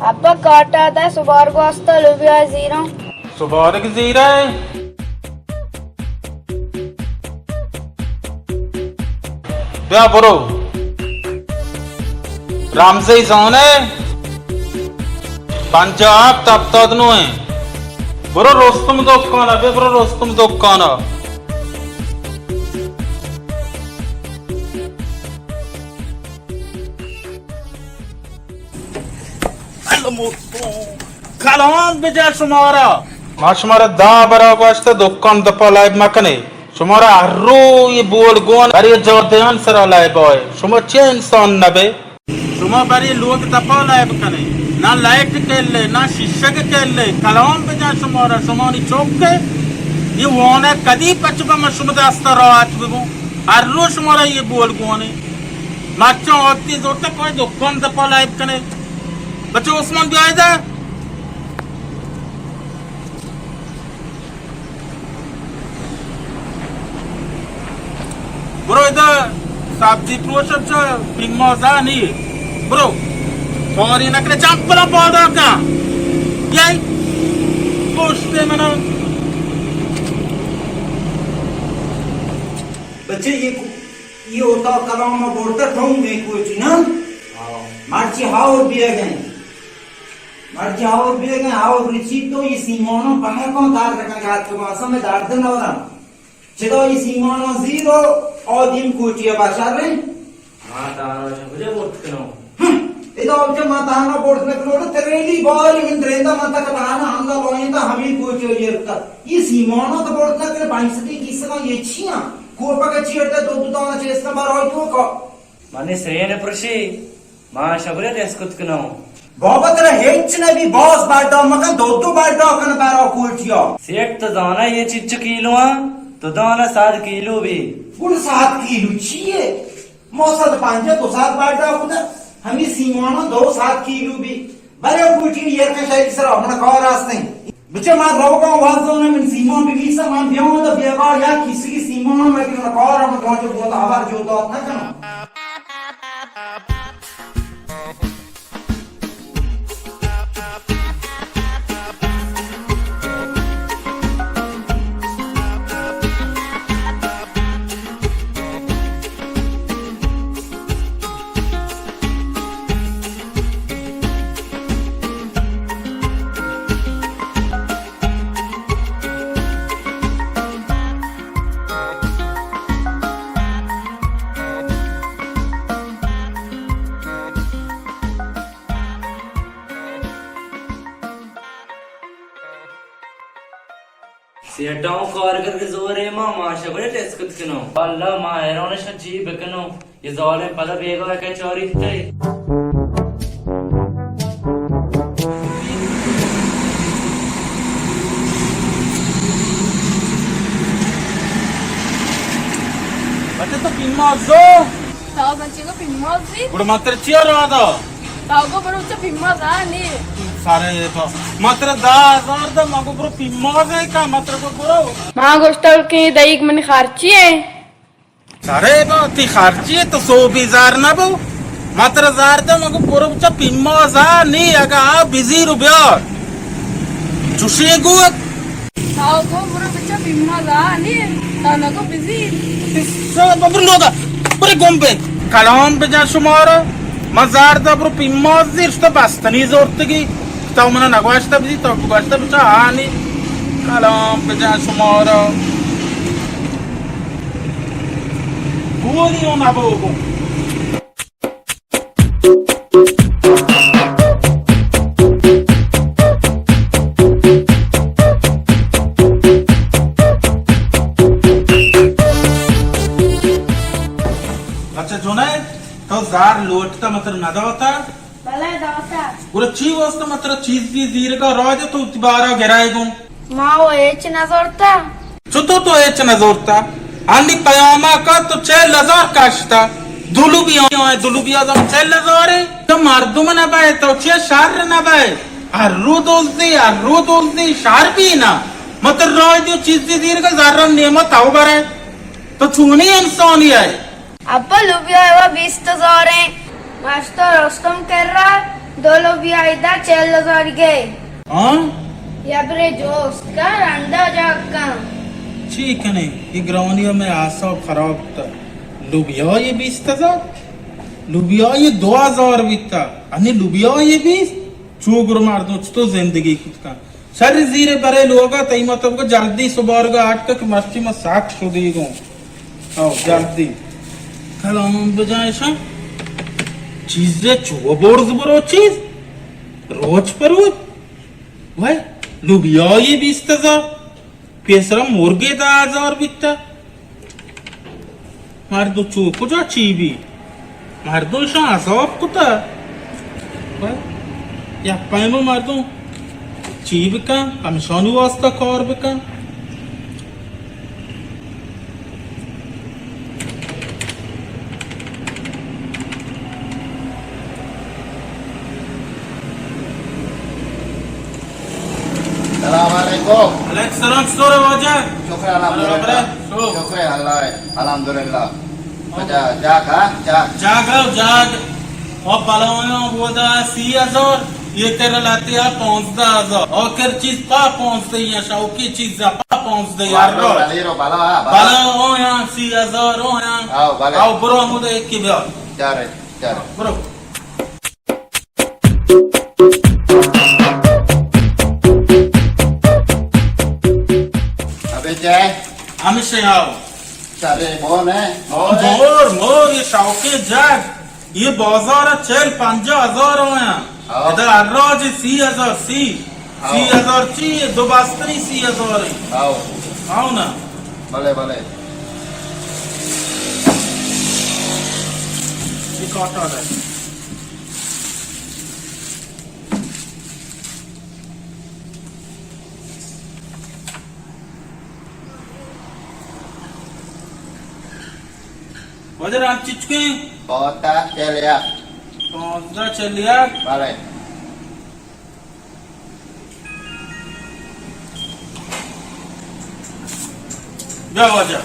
ابا کاٹا دے، سبارگ واسطہ لوبیا زیراں۔ سبارگ زیرے؟ بیا برو۔ رمزی زانے؟ پنجاہ ہفت ہفتاد نو ایں۔ برو رستم دکانا، بیا برو رستم دکانا۔ کلام بجا شمارا۔ ما شمارا دہ برا گوشت دکان دپا لائب مکنے۔ شمارا ہر رو یہ بول گون، ہر یہ جادیان سرا لائب آئے۔ شما چے انسان نبے؟ شما برے لوگ دپا لائب کنے۔ نہ لائٹ کلے، نہ شیشگ کلے۔ کلام بجا شمارا، شمانی چوک کے۔ یہ وانا کدی پچ بہ ما شما دستا راحت ببو۔ ہر رو شمارا یہ بول گونے۔ مرچاں وتی زرتہ کوئی دکان دپا لائب کنے۔ بچو عثمان بیا ادا۔ برو ادا سبزی فروش چا پیما زانی۔ برو۔ سواری نکنے چمپلا پادا کا۔ یای۔ پوشتے منا۔ بچے یہ کو یہ اتاق کلام ء برتہ ٹونگ میں کوچی نا؟ ہاں۔ مرچی ہاور بیگ ہیں۔ مرچی ہاور بیگ ہیں، ہاور رچی تو یہ سیمانو پنگا کن دار رکھنے کا ہاتھ کو ماسا میں دار دن اور ہم۔ چدا یہ سیمانو زیرو آدم کوچی ء بشر ہیں۔ ما تہنا شمارا برت کنوں۔ ہم، ادا چہ ما تہنا برت نہ کنوں، تریلی باری من دریندا من تک تہنا ہمدا لوئیندا ہمیں کوچی ء گرتا۔ یہ سیمانو تو برت نہ کنے، پنچ سدی کیسہ کا یہ چیاں؟ کوپا کا چیئر تے دو دو دانا چیسنا بار ہوئی تو کا۔ منی سرین پرشی، ما شمارا ڈیسکت کنوں۔ بابا ترا ہچ نبی، باز بڈا مکن، دو دو بڈا کن برا کوٹیا۔ سیٹ تو زانا یہ چچ کیلو ہاں، تو دانا سات کیلو بھی۔ گڑ سات کیلو چیے؟ ما صد پنجاہ تو سات بڈا کتا، ہمیں سیمانا دو سات کیلو بھی۔ برے کوٹی ایر کن شاید سرا، من کار آستیں۔ بچہ من روگاں وازدانا من سیمان بمیسا، من بیاں دا بیگار یا کسی سیمان من کہ من کار من کانچو بہت آوار جو دات نہ کناں۔ سیٹاؤں کارگر کے زورے ما، ما شبرے ٹیسکت کنو۔ اللہ ما حیران شا چی بکنو۔ یہ ظالم پدا بیگاہ کچاری تے۔ بچہ تو پیما زو۔ تو من چی گو پیمازی؟ گڑا من ترا چیا را دا؟ تو گو برو چا پیماز آ نی۔ سارے تو من ترا دہ ہزار دا، من گو برو پیماز ہے کا، من ترا گو برو۔ ما گوشتل کہ دئیگ منی خرچی ہے۔ سارے با تی خرچی ہے تو سو بیزار نہ بو۔ من ترا زار دا، من گو برو چا پیماز آ نی، اگا آ بزیر و بیار۔ چوشی گوت۔ تو گو برو بچا پیماز آ نی، تو نگو بزیر۔ سو ببر لوگا، برے گم بے۔ کلام بجا شمارا، من زار دا برو پیماز زیر، شتا بستنی زورتگی۔ تو منا نگوشتا بزی، تو گوشتا بچا آ نی۔ کلام بجا شمارا۔ گولی اون ابو گو۔ اچھا جنید، تو زار لوٹتا مطلب نہ داتا؟ بلے داتا۔ گڑا چی واسطہ مطلب چیزی زیرگا راج تو تی بارا گرائے گوں؟ ما و ہچ نہ زرتا۔ چتو تو ہچ نہ زرتا؟ آنی پیاما کا تو چل ہزار کشتا۔ دلو بیا، دلو بیا زم چل ہزار ہے۔ تو مردم نہ بئے، تو چیا شر نہ بئے۔ ہر رو دزدی، ہر رو دزدی، شر بی نہ۔ مت راج دیو چیزی زیرگا زرن نیمت او برے۔ تو چونی انسانی ہے؟ ابا لوبیا وا بیست ہزار ہیں۔ ماسٹر رستم کرا دو لوبیا ادا چل ہزار گئے۔ ہاں؟ یا برے جوست کا رندا جا کا۔ چی کنے؟ یہ گرانی میں اعصاب خراب تا۔ لوبیا یہ بیست ہزار؟ لوبیا یہ دو ہزار بیتا۔ انی لوبیا یہ بیست؟ چو گر مردم چطور زندگی کت کن؟ شر زیر برے لوگا تئی مطلب کو جلدی سبارگا آٹکا کہ مرچی ما ساک شدی گوں۔ او جلدی۔ کلام بجائے شا۔ چیزے چو برز برو چیز۔ روچ پروچ۔ وای، لوبیائی بیست ہزار۔ پیسرا مرگے دہ ہزار بیتا۔ مردم چو کجا چی بی؟ مردم شان عذاب کتا۔ یا پیم مردم چی بکن؟ ہمشانی واسطہ کار بکن۔ سلام علیکم۔ وعلیکم السلام، چطور ہے واجہ؟ شکر الحمدللہ۔ برابر ہے؟ شکر۔ شکر اللہ ہے، الحمدللہ۔ اچھا، جاگ، ہاں، جاگ۔ جاگ آؤ، جاگ۔ اور بلاویاں بودا سی ہزار، یہ تیرا لاتے آ پانزدہ ہزار۔ اور کر چیز پا پانزدہ یا شوقی چیز پا پانزدہ یا رو۔ بلا، بلا، بلا۔ بلا، او یہاں سی ہزار، او یہاں۔ آؤ، بلا۔ آؤ، برو ہم ادھر ایک کی بیا۔ جا رہے، جا رہے۔ برو۔ ابے چے؟ ہمیشہ آؤ۔ سارے مون ہے؟ مون ہے؟ مور، مور، یہ شوقیں جگ۔ یہ بازار چل پنجاہ ہزار ہویا۔ ہاں۔ ادا ہر روز سی ہزار، سی۔ ہاں۔ سی ہزار چی؟ یہ دو بستنی سی ہزار ہے۔ ہاں۔ ہاں نا؟ بلے، بلے۔ یہ کاٹا ہے۔ واجہ رام چچکیں؟ پانزدہ چل یک۔ پانزدہ چل یک؟ بلے۔ بیا واجہ۔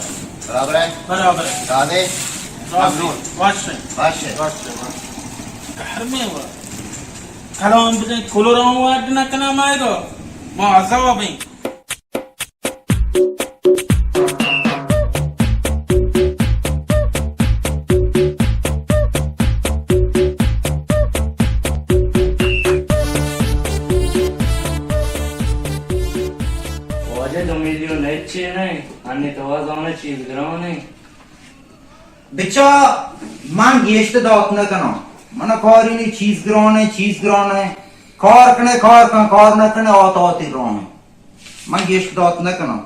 برابر ہے؟ برابر ہے۔ دادے؟ راضی۔ ممنون۔ وش ہے۔ وش ہے۔ وش ہے، وش ہے۔ گھر میں ہوا۔ کلام بجائیں کلو راؤں اڈ نہ کنا مائے گا۔ ما عذاب ہیں۔ واجہ دو میلیون ہچے نہ، انی تو زانے چیز گران ہے۔ بچا من گیشت دات نہ کناں، من کاری نی چیز گران ہے، چیز گران ہے، کار کنے کار کن، کار نہ کنے آت آتی گران ہے۔ من گیشت دات نہ کناں۔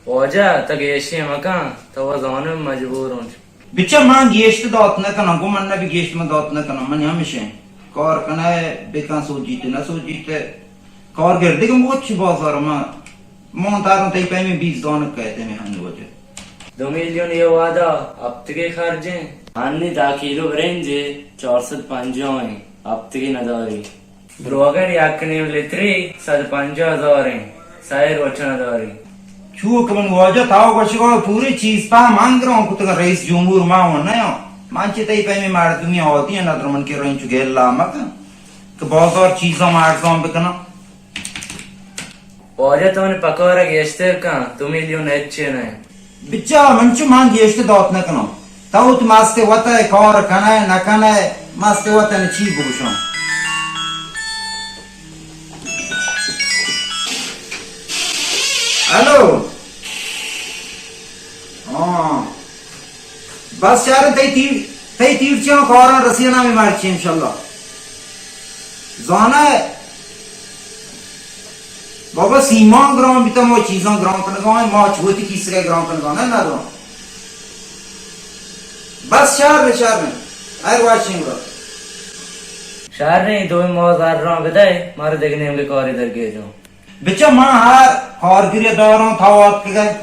واجہ، تو گیشی مکن، تو زانم مجبور ہوں۔ بچا من گیشت دات نہ کناں، گو من نہ بھی گیشت من دات نہ کناں، من ہمیشہ کار کنے بکن سوجیت نہ سوجیت۔ کار گردگم بوت چی بازار ما، من تاروں تئی پیمیں بیست دانک کہتے میں ہنو واجہ۔ دو میلیون یہ وعدہ ہفتگے خرچیں۔ انی دہ کیلو برنج چار سد پنجاہ ایں، ہپتگی نداری۔ دروگر یک نیم لیتری سد پنجاہ ہزار ایں، سئے روچ نداری۔ چو کہ من واجہ تاو گوشگا پوری چیز پہ من گران کتگ، رئیس جمہور ما و نیاں۔ من چہ تئی پیمیں مردمی عادی ایں، ندر من کہ رنچ گلا مکن کہ بازار چیزاں ما ارزان بکناں۔ واجہ تو منی پگار ءَ گیشتر کن، دو میلیون ہچ نہ انت۔ بچا من چو من گیشتر دات نہ کناں۔ تو وت مست وت ءَ کار کنئے نہ کنئے، مست وت ءَ چی بگوشاں۔ ہلو۔ ہاں۔ بس شر، تئی تیر، تئی تیر چیاں کاراں رسینا میں مرچی انشاءاللہ۔ زانئے بابا، سیمان گران بیتا، ما چیزاں گران کنگا ایں، ما چوتی کیسے گران کنگا نہ، نہ گران۔ بس شر، شر۔ ہر واشیں گران۔ شر نہیں، دو ماہ زراں بدئے، مارا دگہ نیمگے کاری درگیجاں۔ بچا من ہر کارگری داراں، تو آتکگئے۔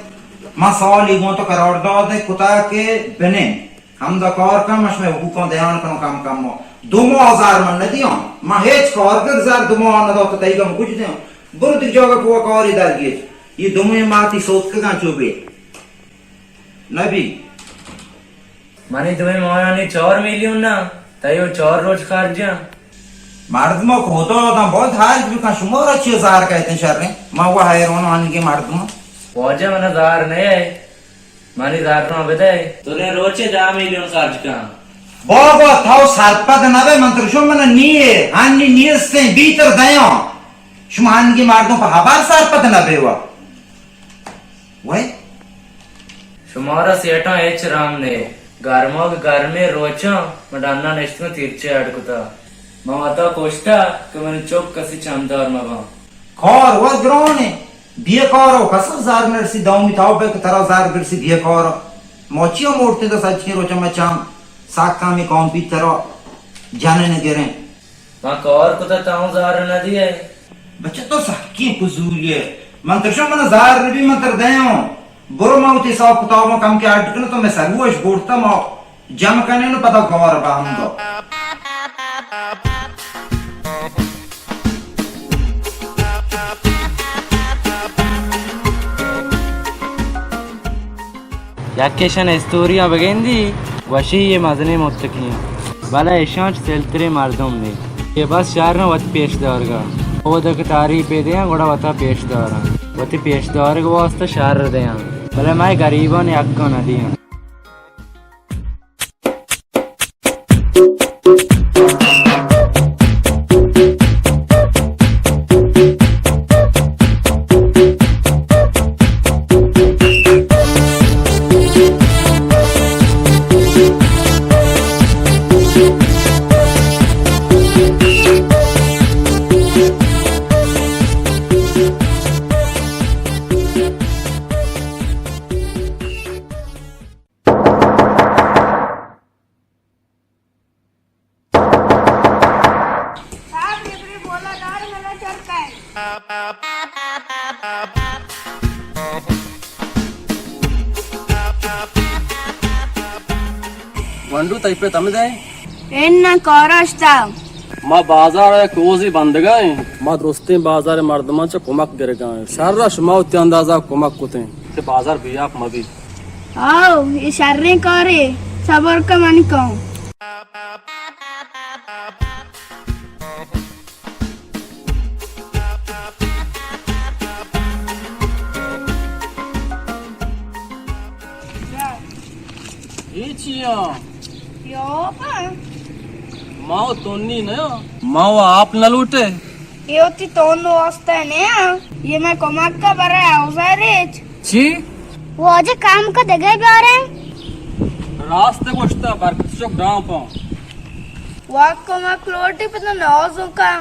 من سالی گوں تو قرارداد کتا کہ بنیں۔ ہمدا کار کن، من شمئے حقوقاں دیان کنوں کم کم۔ ما دو ماہ زر من ندیاں۔ من ہچ کارگر زر دو ماہ ندات، تئی گم کچھ دیاں۔ برو دگہ جاگہ پوا کاری درگیج۔ یہ دومی ماتی سوتکگاں چو بی۔ نبی۔ منی دوئیں ماہانی چار میلیون نا، تئی و چار روچ خرجاں۔ مردم کو خدا آدم باید خرج بکن، شما را چی زار کہتے شریں؟ ما وہ حیران آنگی مردم۔ واجہ منا زار نہیں ہے، منی زار نہ بدے۔ تو نے روچے دہ میلیون خرج کن۔ بابا، تھاو سرپد نہ بے، من ترشو من نیے، ہنی نیستیں، بیتر دیاں۔ شما ہنگی مردم پہ حبر سرپد نہ بے وا۔ وے؟ شمارا سیٹاں ہچ رام نے۔ گرماگ گرمیں روچاں من ڈنا نشتگاں تیرچے اڈ کتا۔ من وتا کشتا کہ منی چک کسی چمدار مباں۔ کار و گرانے۔ بیکار و کس زار نرسی، دومی تاو بے کہ ترا زار برسی بیکار۔ ما چیا مورتیں تو سجکیں روچاں میں چام ساکامی کمپیوتر جنن گریں۔ ما کار کتا تاں زار نہ دیئے۔ بچہ تو سکیں فضولی ئے۔ من ترشا من زار نبی من تر دیاں۔ برو ما وتی حساب کتاباں کم کے اڈ کنو تو میں سروش بورتا ما جم کنین پدا گار بہم دو۔ یکے شن استوریاں بگندی، وشی یہ مزنیں متقی ہیں۔ بلے اشاں چہ سلتریں مردم نے۔ یہ بس شہر نہ وت پیش دارگا۔ او دک تعریف دیاں، گڑا وتا پیش داراں۔ وتی پیش دارگ واسطہ شہر دیاں۔ بلے میں غریبان حقاں نہ دیاں۔ گونڈو، تئی پت ہمدا ایں؟ اناں، کارا شتا۔ ما بازار ءَ یک روزے بندگا ایں۔ ما درستیں بازار ءِ مردماں چہ کمک گرگا ایں۔ شر ءَ شما وتی اندازہ کمک کتیں۔ کہ بازار بیاپ مبی۔ آؤ، اے شریں کارے، صبر کن منی قوم۔ اے چی آں؟ پیاپ آں۔ ما و تونی نہ آں۔ ما و آپ نہ لوٹے۔ اے وتی تون واسطہ نہ آں۔ یہ میں کمک کا برا اوزار ریچ۔ چی؟ واجہ کام کا دگہ بیاریں۔ راست گوشتا، برکت چک ڈاں پاں۔ واک کمک لوٹی پتہ نازوں کا۔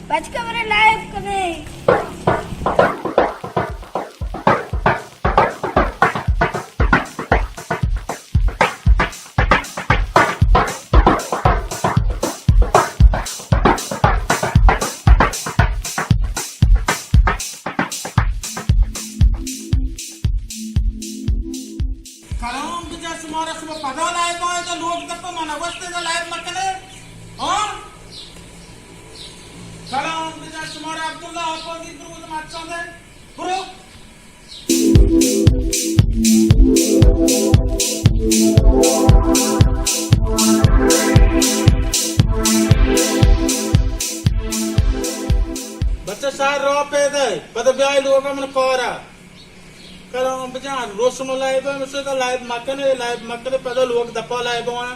بچ کے میرے لائف کنے۔ کلام بجا شمارا، شما پدا لائیو آئے تو لوگ دپا من گوشتے تو لائیو مکنے۔ ہاں؟ کلام بجا شمارا عبداللہ اپوزی برو تو مچاں دے۔ برو۔ بچہ شہر راہ پیدے، پدا بیائے لوگا من کارا۔ کلام بجان، روشن لائیو ءَ مشے تو لائیو مکنے، لائیو مکنے، پدا لوگ دپا لائیو آں۔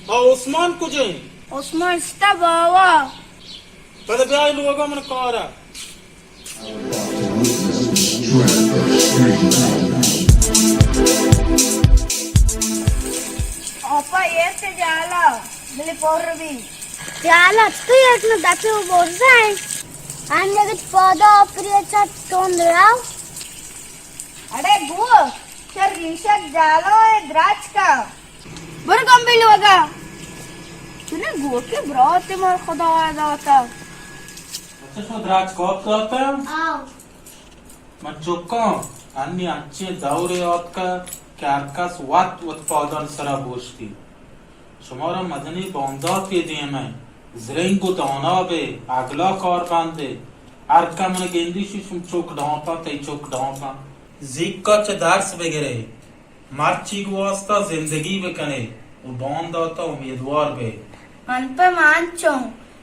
او عثمان کجے؟ عثمان شتا باوا۔ پدا بیائے لوگا من کارا۔ آپا ایرت جالا، بلے پر بی۔ جالا تو ایرت نہ دپے و برزا ہے۔ ہم جگت پودا آپری اچھا تون راو۔ اڑے گو، چر ریشک جالا ہے دراج کا۔ بر گمبی لوگا۔ تو نے گو کے برات مار خدا داتا۔ اچھا، شما دراج کاپ داتا؟ آو۔ من چکاں، انی انچیں دورے آتکہ کہ ہر کس وت وت پادانی سرا بوشتی۔ شمارا مزنیں بانداتے دیم ءَ، زرنگ و دانا بے، اگلا کار بندے۔ ہر کم من گندی شی شم چک ڈامپاں، تئی چک ڈامپاں۔ زیکا چہ درس بگرے، مرچیگ واسطہ زندگی بکنے و بانداتا امیدوار بے۔ من پہ مانچوں،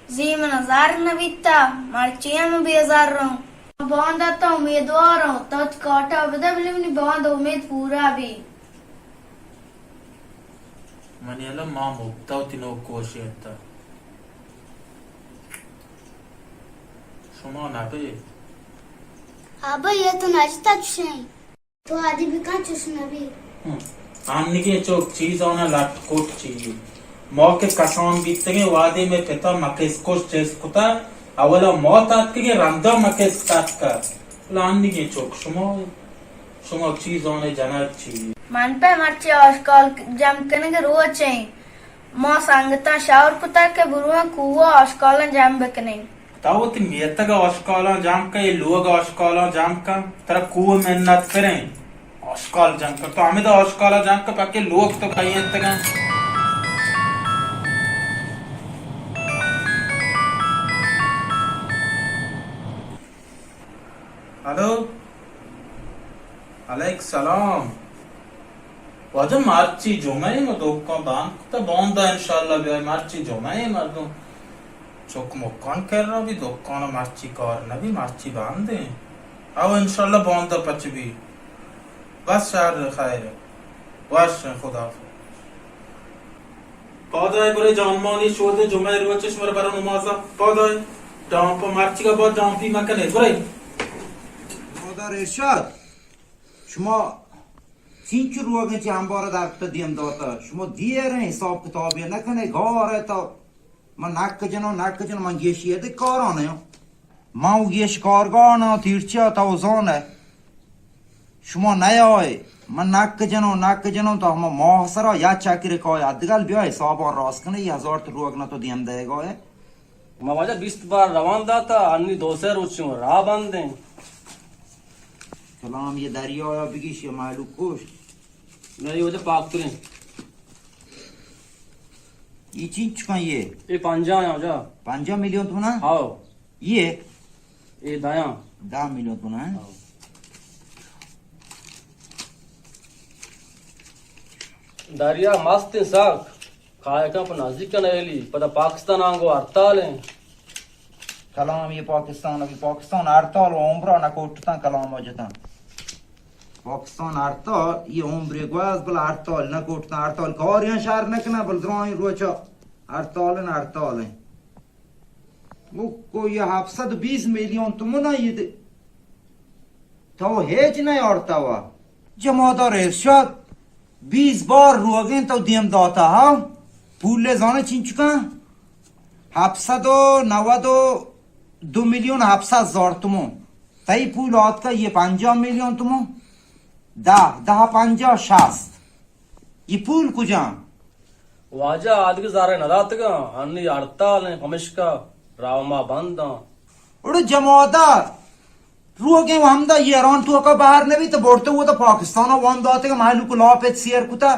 زی من زر نبیتا، مرچی ہم بیزار روں۔ بانداتا امیدوار ہوں، تو وت کاٹا بدے بلے منی باند امید پورا بی۔ منی الم ما مپتا وتی نوک کوشی انت۔ شما نبے۔ ابا، یہ تو نجتا چشیں۔ تو عادی بکن چش نبی۔ ہم۔ آنگیں چوک چیز آنا لٹ کوٹ چیز۔ ما کہ کسان بیتگیں وادی میں پتا مکس کش چست کتا، اولا موت آتکگیں رندا مکس تاتکا۔ لانگیں چوک شما، شما چیز آنے جنگ چیز۔ من پہ مرچی آشکال جم کنگ روچیں۔ ما سنگتاں شور کتگ کہ برواں کوہ ءَ آشکالاں جم بکنیں۔ تو وتی میتگ ءَ آشکالاں جم کن، اے لوگ ءَ آشکالاں جم کن، ترا کوہ منت پریں۔ آشکال جم کن، تو ہمدا آشکالاں جم کن، پکے لوگ تو کئی انتگاں۔ ہلو، علیک سلام۔ واجہ مرچی جمعہ ایں، ما دکان بند کتا، باندا انشاءاللہ بیائے، مرچی جمعہ ایں، مردم چک مکان کرا بی، دکان مرچی کار نبی، مرچی بند ایں۔ او انشاءاللہ باندا پچ بی۔ بس شر خیر۔ وش، خدا حافظ۔ پادائے برے جانمانی شودے، جمعہ روچش مر برو نمازا۔ پادائے ڈامپ مرچیگا با ڈامپی مکنے برے۔ مادر ارشاد، شما چینچو روگیں چہ انبار در کتا دیم داتا، شما دیریں حساب کتابی نکنے، گارے تا من نک جنوں، نک جنوں، من گیشی ادے کارانہ آں۔ من و گیش کارگاہ آں، تیرچیا تو زانہ۔ شما نیائے، من نک جنوں، نک جنوں، تو ہما ماہ سرا یا چکرے کائے، ادگل بیا حساباں راست کنے، یہ ہزار تو روگ نہ تو دیم دئیگا ہے۔ ما واجہ بیست بار روان داتا، انی دو سے روچ شما راہ بندیں۔ کلام یہ دریا یا بگیش یا مہلوک کشت۔ نہ، یہ واجہ پاک ترین۔ یہ چین چکا یہ؟ یہ پنجاہ ہیں واجہ۔ پنجاہ میلیون تو نا؟ ہاؤ۔ یہ؟ یہ دایاں۔ دہ میلیون تو نا؟ ہاؤ۔ دریا مست ہیں ساک۔ کائے کن پہ نزیک کن ایلی، پدا پاکستان آنگو ہڑتال ہیں۔ کلام یہ پاکستان، ابھی پاکستان ہڑتال و عمرہ نہ کوٹتاں کلام و جتاں۔ پاکستان ہڑتال، یہ عمرے گواز بل ہڑتال نہ کوٹتاں، ہڑتال کاریاں شہر نہ کناں، بل درائیں روچا ہڑتال ہیں، ہڑتال ہیں۔ مکو یہ ہفت سد و بیست میلیون تومن یہ دے۔ تو ہیچ نہ آرتا وا۔ جمادار ارشاد، بیست بار روگیں تو دیم داتا ہا؟ پول زانے چینچکاں؟ ہفت سد و نود و دو میلیون ہفت سد ہزار تومن۔ تئی پول آتکا یہ پنجاہ میلیون تومن؟ دہ، دہ پنجاہ شست۔ یہ پول کجام؟ واجہ آدگہ زرے نداتگاں، ہنی ہڑتال ہیں، پمشکا راہ ما بنداں۔ اڑے جمادار، روگیں و ہمدا ایران توکا بہر نبی تو برتو و تو پاکستان وام داتے کہ مہلوک لاپت سیر کتا۔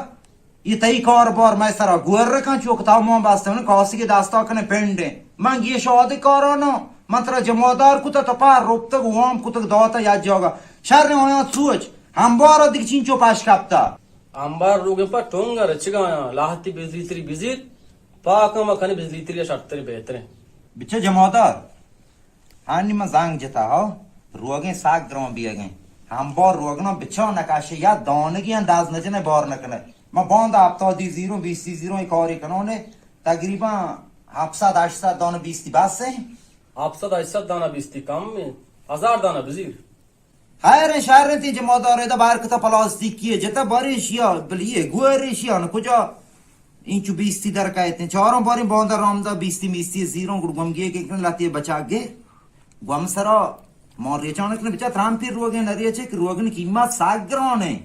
یہ تئی کاربار مئے سرا گور کن، چو کتاب مان بستن کاسگی دستا کنے پنڈے۔ من گیش آدے کارانو، من ترا جمادار کتا تو پار ربتگ وام کتگ داتا یا جاگا۔ شر آیاں سوچ، ہمبارا دیگ چینچو پش کپتا۔ ہمبار روگیں پہ ٹونگ ء رچگ ء آیاں، لہتی بزلیتری بزیت، پاک ہم کنی بزلیتری ء شرتری بہتریں۔ بچہ جمادار، ہانی من زنگ جتا ہو، روگیں ساگ گران بیگیں۔ ہمبار روگنا بچا نکاشے یا دانگی انداز نجنے بار نکنے۔ من باندا ہپتادی زیروں، بیستی زیروں ای کاری کنونے، تقریباً ہپت سد ہشت سد دانہ بیستی بس ہیں۔ ہپت سد ہشت سد دانہ بیستی کم ہیں، ہزار دانہ بزیر۔ خیر انت، شر انت، تئی جمادار ادا بار کتا پلاستیکی ء جتا باریں شیا، بلے یہ گوہر شیا نہ کجا انچو بیستی در کایت۔ چاروں باریں باندا رام دا بیستی میستی زیروں گڑ گم گیے کہ کن لتی بچا گے گم سرا مان ریچان کن بچا ترامپی روگن نہ ریچے کہ روگن قیمت ساگ گران ہے۔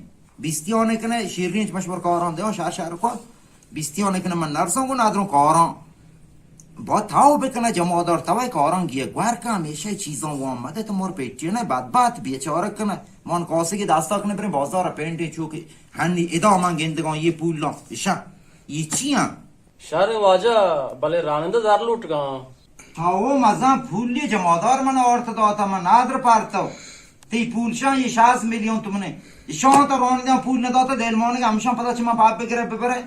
بیستی آنے کنے شیرین چ مشور کاران دیو شار شار کو۔ بیستیاں کنہ من نرساں گوں نادروں کاراں۔ با تاو بکنہ جمادار، توئے کاراں گیہ گور کن، ہمیشہ چیزاں وام مدہ تو مور پیٹی نہ بد بات بیچارہ کنہ۔ من کاسگی دستا کنہ بریں بازار پینٹیں چوکہ ہنی ادا من گندگاں یہ پولاں اشاں۔ یہ چیاں؟ شر واجہ، بلے رانندہ زر لوٹگاں۔ تاو مزن پولی جمادار من آورت داتا من نادر پارتو۔ تی پول شان یہ شاز میلیون تومنے۔ اشان تا رانندہ پول نداتا دل مانگا ہمشان پدا چہ من پاپ بگرے ببرے۔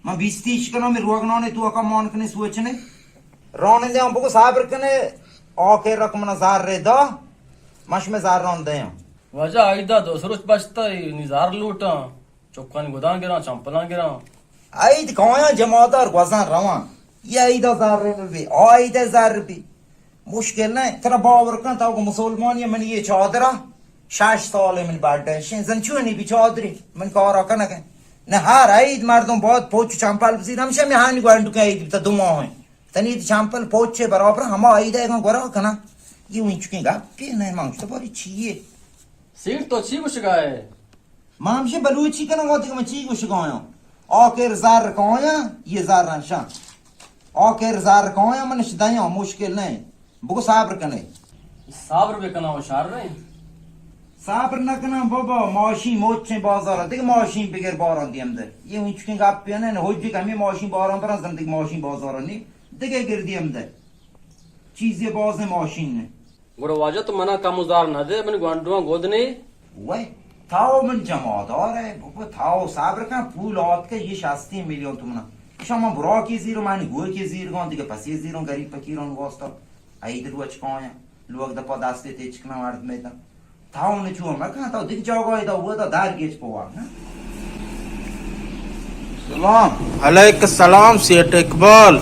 من بیستی اش کناں، من روگنانے توکا مان کنے سوچنے۔ رانندہ ہم بگو صبر کنے، آ کہ رقم منا زر رے دا، من شمے زر ران دیاں۔ واجہ آئی دا دو سروچ بچتا، نی زر لوٹاں، چکانی گدان گراں، چمپلان گراں۔ آئی کایاں جمادار گوزان روان، یہ آئی دا زر رے بی، آئی دا زر بی۔ مشکل نہ، ترا باور کن، تو کو مسلمانی من یہ چادرا شش سال من بڑ شین زن چونی بی چادری من کارا کنگ۔ نہ ہر عید مردم باید پوچ چمپل بزیر، ہمشہ میں ہانی گوانڈو کہ عید بیتا دو ماہ ہیں۔ تنی چمپل پوچے برابر ہما عید ہے گورا کنا۔ یہ وین چکیں گپی نہ، من تو باری چیے۔ سیٹ تو چی گوشگائے؟ ما ہمشہ بلوچی کناں، وہدے کہ من چی گوشگ آیاں؟ آ کر زر کایاں، یہ زر انشاں۔ آ کر زر کایاں، من اش دیاں، مشکل نہ۔ بگو صبر کنے۔ صبر بکناں و شر ہیں۔ صبر نہ کناں بابا، ماشین موچیں بازار، دیگہ ماشین بگر باران دیم دے۔ یہ انچکیں گپ نہ، حجی کہ ہمیں ماشین باران بران زن دیگہ ماشین بازار نہیں۔ دیگہ گر دیم دے۔ چیزی باز ماشین نے۔ گڑا واجہ تو منا کم و زار نہ دے، من گوانڈواں گود نے۔ وے، تاو من جمادار ہے، بابا تاو صبر کن، پول آت کہ یہ شستی میلیون تو منا۔ شما برا کی زیر، من گو کی زیر گان، دیگہ پسی زیروں غریب فقیران واسطہ۔ عید روچ کایاں، لوگ دپا دستے تیچ کنا مرد میدان۔ تاو نے چو مکن، تاو دیگہ جاگاہ دا ہوا دا دار گیچ پوا نا۔ سلام۔ علیک السلام سیٹھ اقبال۔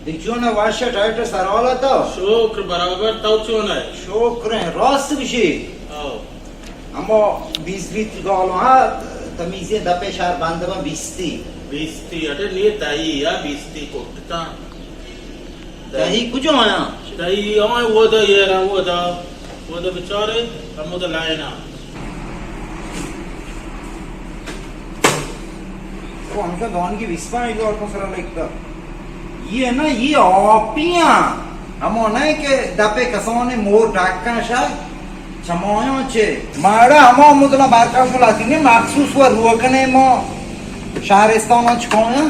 دیکھ چون ہے، واشا ٹائٹ سروالا تو؟ شکر برابر، تو چون ہے؟ شکر ہیں، راست بشی۔ او۔ اما بیس لیٹر گالوں ہا، تمیزیں دپے شہر بند با بیستی۔ بیستی، اٹے نی دہی یا بیستی کٹتا۔ دہی کجا آیا؟ دہی آئے ودا، یہ رہا ودا، ودا بچارے، ہم ودا لائنا۔ وہ ہمشہ دان کی بیس پانچ ڈالر کو سرا لکھتا۔ یہ نا، یہ آپیاں۔ ہمو نہ کہ دپے کسانے مور ڈاکاں شاہ۔ چمایاں چے؟ ماڑا ہما مدلا بارکا شو لاتی نے مخصوص و روگنے ما شہرستان چکایاں۔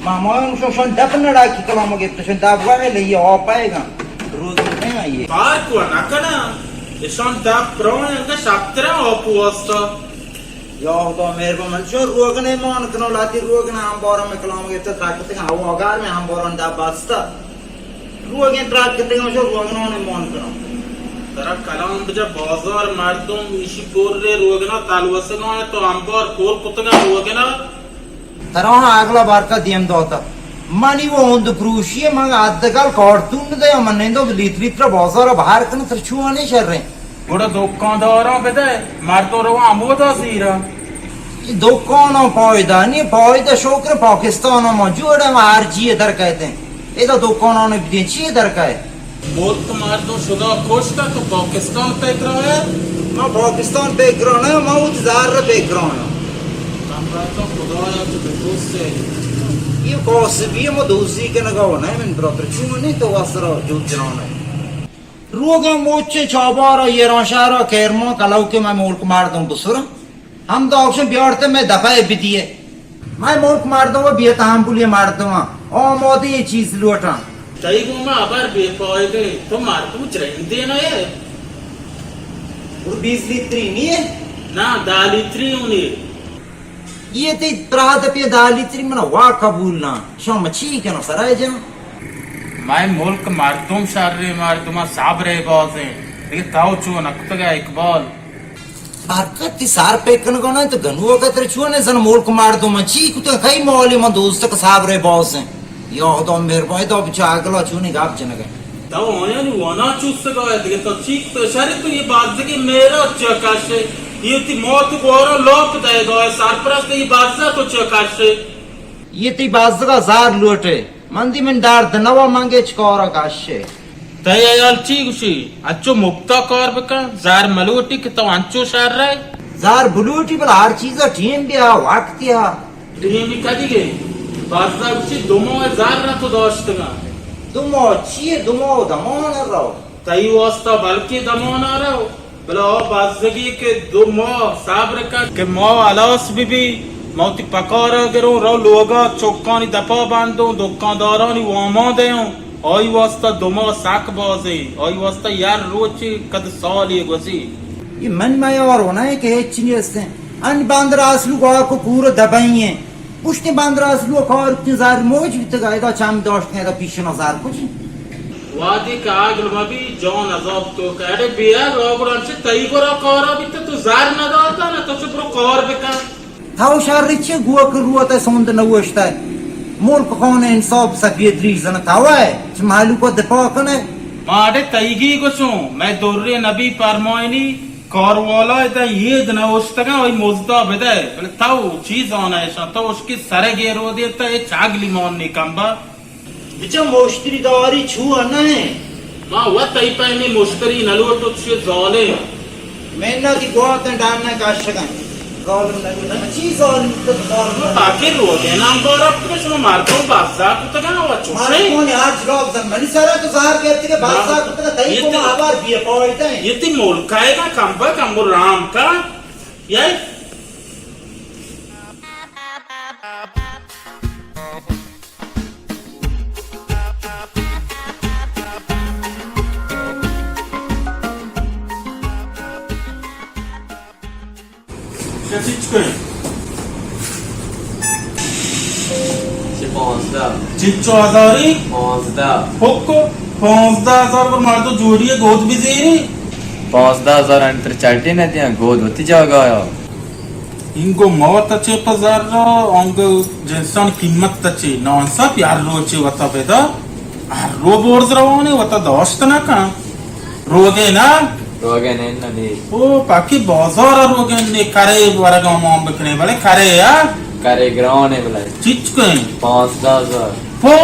ما ہمایاں شو شان دپ نڑا کی کلام گپت شان دپ وغی لئی آپائے گا۔ روز نہیں آئیے۔ پارک و نہ کنا۔ اشان دپ روان انگا شپترا آپ واسطہ۔ یا خدا مہربان من چون روگنے مان کنو لاتی روگنے ہم بارا میں کلام گپت تاکتگا ہوا گار میں ہم باران دپ بستا۔ روگن ترات کتگاں، شو روگنانے مان کناں۔ ترا کلام بجا بازار مردم ایشی پر روگنا تلوسگاں تو انبار پر کتگاں روگنا۔ ترا ہاں اگلا بارکا دیم داتا۔ منی وہ اوند پروشی ہے، من حداقل کارتون دے، من نندو لیتر لیتر بازار بہر کنو، تر چوانے شریں۔ گڑا دکانداراں بدئے، مردم رواں ہمودا زیراں۔ دکاناں پائدہ نی، پائدہ شکر پاکستان ما جوڑ ہے، ہر چیئے در کئیت۔ ادا دکاناں بدیں چیئے در کئے؟ ملک مردم شدا کشتا تو پاکستان پکرا ہے؟ ما پاکستان پکرا نہ، ما وتی زر پکرا۔ کم رکھتا خدایا تو بے دوست ہے۔ یہ کاسبی ما دوزی کنگا و نہ من برادر چون نہیں تو واسرا جو جنان ہے۔ روگیں موچیں چابارا، ایرانشہرا، کرمان، کلوکے، مئے ملک مردم بسرا۔ ہمدا گوشن بیارتے مئے دپا بدیے۔ مئے ملک مردم و بے تحملی مردم، آمادہ اے چیز لوٹاں۔ تئی گوما ہبر بے فائدہ، تو مردم جرندے نہ ئے۔ گڑا بیست لیتری نیے؟ نا، دہ لیتری اوں نے۔ یہ تئی ترا دپی دہ لیتری منا وا قبول نہ۔ شما چی کنو سرائے جن؟ مئے ملک مردم شریں مردم، صبر بازیں۔ دیگہ تو چو نکتگا اقبال۔ برکت، تئی سر پکنگا نہ تو گنوک تر چون زن ملک مردم چی کتن؟ کئی مالی من دوست کہ صبر بازیں۔ یا خدا مہربانی، تو بچا اگلا چونی گپ جنگا۔ تو آیانی وانا چوستگا ئے دگہ تو چی کتو؟ شری تو یہ بازگی میرا چیا کشے؟ یہ تی موت گورا لوپ دے گا، سرپرست یہ بازا تو چیا کشے؟ یہ تی بازگا زار لوٹے۔ من دی من درد نوا منگے چکارا کشے۔ تئی حیال چی گوشی؟ انچو مپتا کار بکن، زار ملوٹی کہ تو انچو شر ئے۔ زار بلوٹی بل ہر چیزا ٹیم بیا، وقت یا۔ ٹیمی کدی گئے؟ بازدا گوشی دو ماہ زر نہ تو داشتگا۔ دو ماہ چیے؟ دو ماہ دمان رو۔ تئی واسطہ بلکہ دمان رو۔ بلے آ بزگی کہ دو ماہ صبر کن کہ ماہ ہلاس بہ بی، ما وتی پکارا گروں، رو لوگا چکانی دپا بندوں، دکاندارانی واما دیوں۔ آئی واسطہ دو ماہ سک بازیں، آئی واسطہ یک روچے کد سالے گوزی۔ یہ من میار ہونا ہے کہ ہچ نیستیں۔ ان باندر آسلو گوا کو پورا دبئی ہیں۔ پشتیں باندر آسلو کار کن زار موج بیتگا، ادا چم داشت ادا پیشنا زار کجی۔ وادی کہ آگل مبی جان عذاب تو کہ اڑے بیا روگڑان چہ تئی گورا کارا بیت تو زار نہ داتا نہ تو چہ برو کار بکن۔ تھو شر چے گوک روت سوند نوشتہ۔ ملک خان انصاف سفید ریزن تھو ہے چہ مہلوک دفاع کنے۔ ماڑے تئیگی گوشوں، مئے درے نبی پرمائنی کاروالا ادا اید نہ اوشتگاں، آئی مزدا بدئے، بلے تو چی زانئے اشاں؟ تو اشکی سرے گیرو دیتا، اے چاگلی مان نی کمبا۔ بچا مشتری داری چو نہ ایں۔ ما وت تئی پیمیں مشتری نہ لوٹو، چی ظالم۔ میں نہ دی گوات ڈان نہ کاشگاں۔ ظالم نہ، نہ چی ظالم تو ظالم نہ۔ تاکہ روگے نام بارا کتگے، شما مردم بازار کتگاں و چوشیں۔ مردم نے آج لوگ زن منی سرا تو زہر گرتی کہ بازار کتگا، تئی کو آبار بی پوائتا ہے۔ یہ تی ملک آئے گا، کم با کم رام کا۔ یہ چہ چچکو ایں؟ چہ پانزدہ۔ چچو ہزاری؟ پانزدہ۔ پکو، پانزدہ ہزار پر مردو جوڑی گود بزیری؟ پانزدہ ہزار انتر چٹی نہ دیاں، گود ہوتی جاگایا۔ اینگو موت چے پہ زر، آنگو جنسان قیمت چے؟ نانسا پیار روچے وتا پیدا۔ ہر رو برز روانے وتا داشت نہ کن۔ روگے نا؟ روگے نے، نہ نی۔ او، پاکی بازار روگے نے، کرے ورگا مان بکنے، بلے کرے یا؟ کرے گرانے بلے۔ چچکو ایں؟ پانزدہ ہزار۔ پو!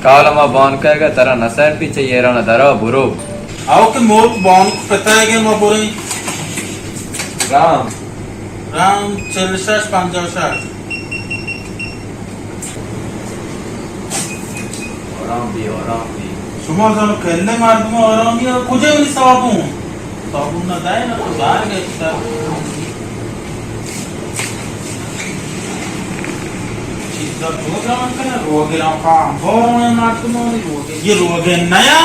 کال ما بانکے گا ترا نسر پیچھے یہ رانا درا برو۔ آؤ کہ موت بانک پتائے گے ما برے۔ رام۔ رام چل شش پنجاہ شش۔ آرام بی، آرام بی۔ شما زانو کلیں مردم آرامی ء کجا منی صابون؟ صابون نہ دائے نہ تو زار گپتا۔ چیزا تو جان کنے، روگے را کام بارو ہے مردمانی روگے۔ یہ روگے نیا؟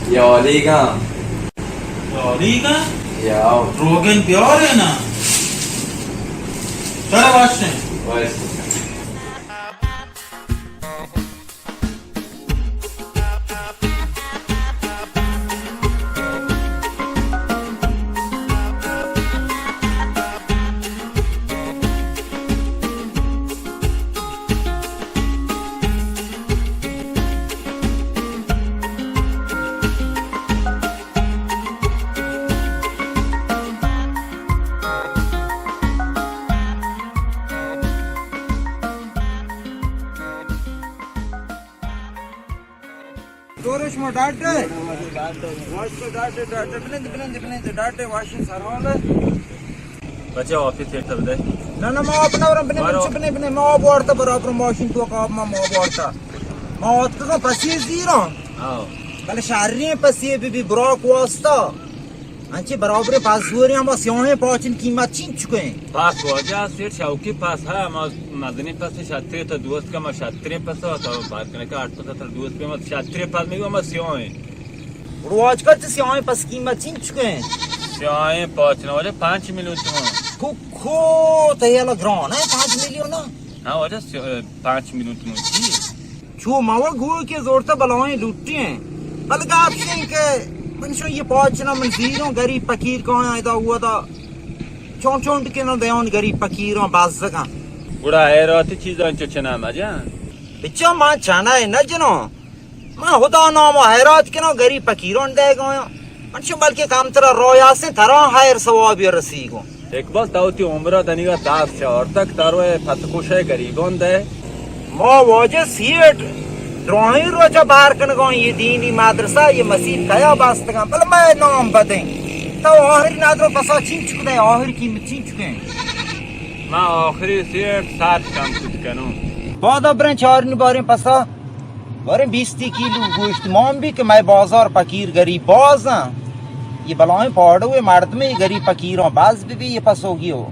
یہ عالی گا۔ عالی گا؟ یا۔ روگن بیارے نا۔ چلو واشیں۔ واشیں۔ دورے شما ڈاڈے؟ واشو ڈاڈے، ڈاڈے، بلند، بلند، بلند، ڈاڈے، واشو سرحال۔ بچے آفی تھیٹر دے۔ نہ، نہ، ما آپ نہ ورم، بنے، بنے، بنے، بنے، ما آپ وارتا برابر ماشین تو کا، ما، ما آپ وارتا۔ ما آتکگاں پسی زیراں۔ آؤ۔ بلے شریں پسے بہ بی براک واسطہ۔ انچے برابر پس زوری ہما سیاہیں پاچن قیمت چینچکیں؟ پس واجہ سیٹ شوقی پس ہے، ہما مزنی پس شتری تا دوست کا، ما شتری پس تا بار کنه که آٹھ پس تا دوست کا، ما شتری پس میگو ما سیاہیں۔ گڑا واجہ چہ سیاہیں پس قیمت چینچکیں؟ سیاہیں پاچن واجہ پانچ میلیون تومان۔ کو کو تیلا گران ہے پانچ میلیون نا؟ ہاں واجہ سی-، پانچ میلیون تومان چی؟ چو ما و گوئے کہ زورتہ بلاہیں لٹی ہیں۔ بلے گپ اش انت کہ من شو یہ پاچنا من زیروں گریب پکیر کایاں ادا اودا چون چون کناں دیان گریب پکیراں بزگاں۔ گڑا حیراتی چیزاں چو چنا مجن۔ بچا ما چنا نہ جنوں۔ من خدا نام و حیرات کناں گریب پکیران دے گایاں۔ من شو بلکہ کمترا رویاسیں ترا خیر ثوابی رسی گوں۔ اقبال، تو وتی عمرا دنیگا دست چارتگ، تروئے پتکوشئے گریبان دئے۔ ما واجہ سیٹ دراہیں روچا بار کنگاں، یہ دینی مدرسہ، یہ مسیت کیا بستگاں، بل مئے نام بدیں۔ تو آخری ندرو پسا چینچک دئے، آخری قیمت چینچکیں؟ ما آخری سیٹ سات کم کت کنوں۔ بادا بریں چارنی باریں پسا۔ باریں بیستی کیلو گوشت مان بی کہ مئے بازار پکیر گریب باز ایں۔ یہ بلائیں پاڑوے مردمے گریب پکیراں بس بہ بی یہ پسوگی ہو۔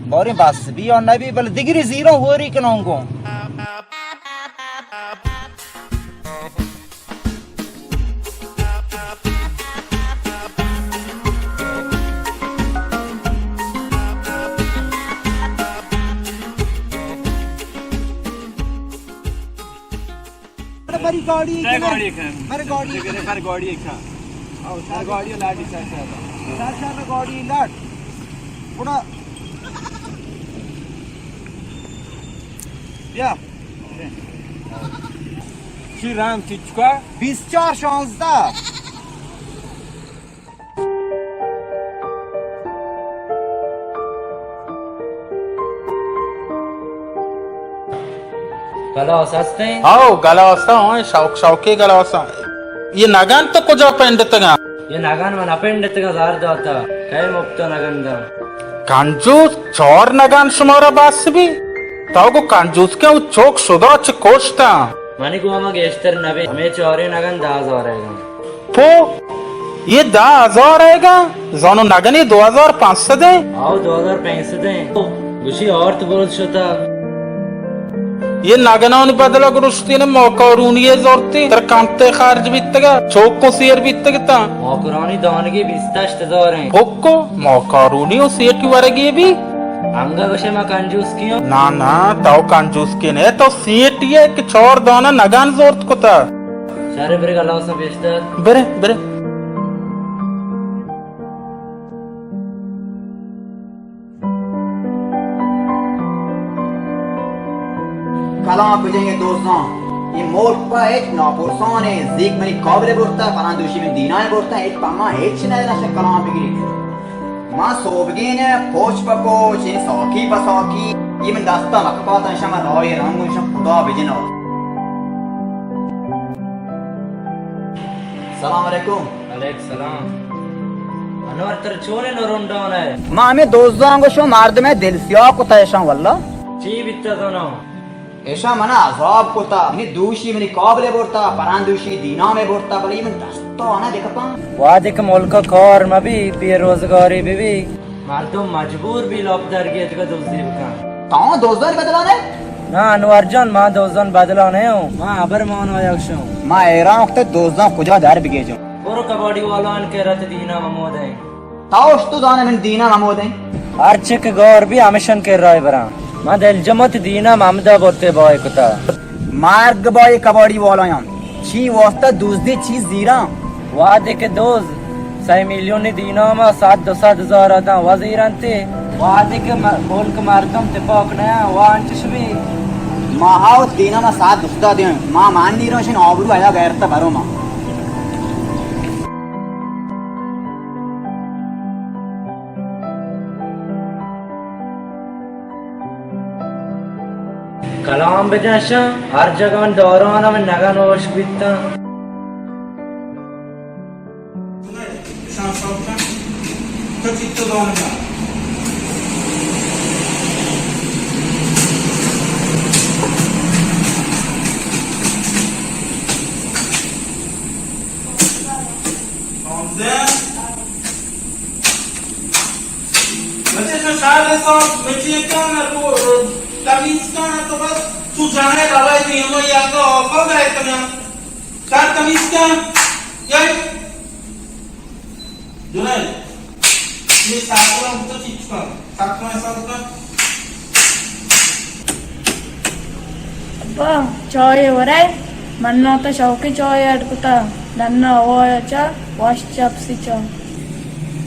باریں بس بی یا نہ بی بلے دگری زیراں ہوری کنوں گوں۔ بری گاڑی تے کنه۔ گاڑی کن۔ بری گاڑی تے کنه۔ بری گاڑی کن۔ آؤ، بری گاڑی لاڈی سر سر۔ سر سر گاڑی لاڈ۔ گڑا بیا۔ چی رام چی چکا؟ بیست چار شانزدہ۔ گلاس ہستیں؟ ہاؤ، گلاس ہاں، شوق شوقی گلاس ہاں۔ یہ نگن تو کجا پنڈتگاں؟ یہ نگن من پنڈتگاں زار داتا۔ کئے مپت نگن دا؟ کنجوس، چار نگن شمارا بس بی؟ تو گو کنجوس کے چوک شدا چہ کشتاں۔ منی گوما گیشتر نبی، ہمے چاریں نگن دہ ہزار ایگاں۔ پو، یہ دہ ہزار ایگاں؟ زانو نگنی دو ہزار پانچ سد ایں؟ آؤ، دو ہزار پانچ سد ایں۔ گوشی آرت بروت شتا۔ یہ نگنانی بدلا گرشتین ماکارونی زورتی، تر کمتے خرج بیتگا، چوکو سیر بیتگتا۔ ماکارونی دانگی بیست ہشت ہزار ایں۔ پکو، ماکارونی و سیٹی ورگی بی؟ انگا گوشے ما کنجوس کیوں؟ نا، نا، تو کنجوس کے نے، تو سیٹی ہے کہ چار دانا نگن زورت کتا۔ شر برے گلاساں پیش دار۔ برے، برے۔ کلام بجنگے دوستاں، یہ ملک پہ ہچ ناپرسانے، زیک منی قابل برتا، پران دوشی من دینائے برتا، ہچ پہ ما ہچ نہ نشہ کلام بگری۔ ما سوبگین پوچ پہ پوچ، این ساکی پہ ساکی، یہ من دستا مکپاتاں شما راہ رنگ شما خدا بجنو۔ سلام علیکم۔ وعلیکم سلام۔ انور تر چونے نرنڈان ہے؟ ما ہمیں دوزاں گوشو مردمے دل سیاہ کتا ایشاں واللہ۔ چی بیتا زانو؟ ایشاں منا عذاب کتا، منی دوشی منی قابلے برتا، پران دوشی دینامے برتا، بلے من دستا نہ دکپاں۔ وہدے کہ ملک کار مبی، بے روزگاری ببی، مردم مجبور بی لوپ درگیتگا دزی بکن۔ تاں دوزانی بدلا نے؟ نا انور جان، ما دوزان بدلا نے ہوں۔ ما ابر مان آیا شوں۔ ما ایران وقت دوزان کجا در بگیجوں۔ برو کباڑی والان کے رت دینا ممودیں۔ تاوش تو زانے من دینا ممودیں۔ ہر چک گور بی ہمشن کے رائے براں۔ ما دل جمت دینا ممدا برتے بائے کتا۔ مرگ بائے کباڑی والایان۔ چی واسطہ دزدی چی زیراں؟ وہدے کہ دوز سئے میلیونی دیناما صد دو صد ہزار داں وزیرنتی، وہدے کہ م-، ملک مردم تپاک نیاں، وا انچش بی۔ ما ہاوت دیناما صد دو صد دیاں، ما مان نیروشن آبرو ایا غیرت برو ما۔ کلام بجن شاں، ہر جگہ من دوران من نگن ہوش بیتاں۔ بچے تو شار رسو، بچے کن، رو، تمیز کن، تو بس تو جانے روائے دیما یا تو آفا گئے کنا۔ شار تمیز کن، گئے۔ جنید، یہ ساکرا تو چیچ کن، ساکرا حساب کن۔ ابا، چائے ورے؟ من نہ تا شوقی چائے اڈ کتا۔ ڈنا ہوا چا، واش چپسی چا۔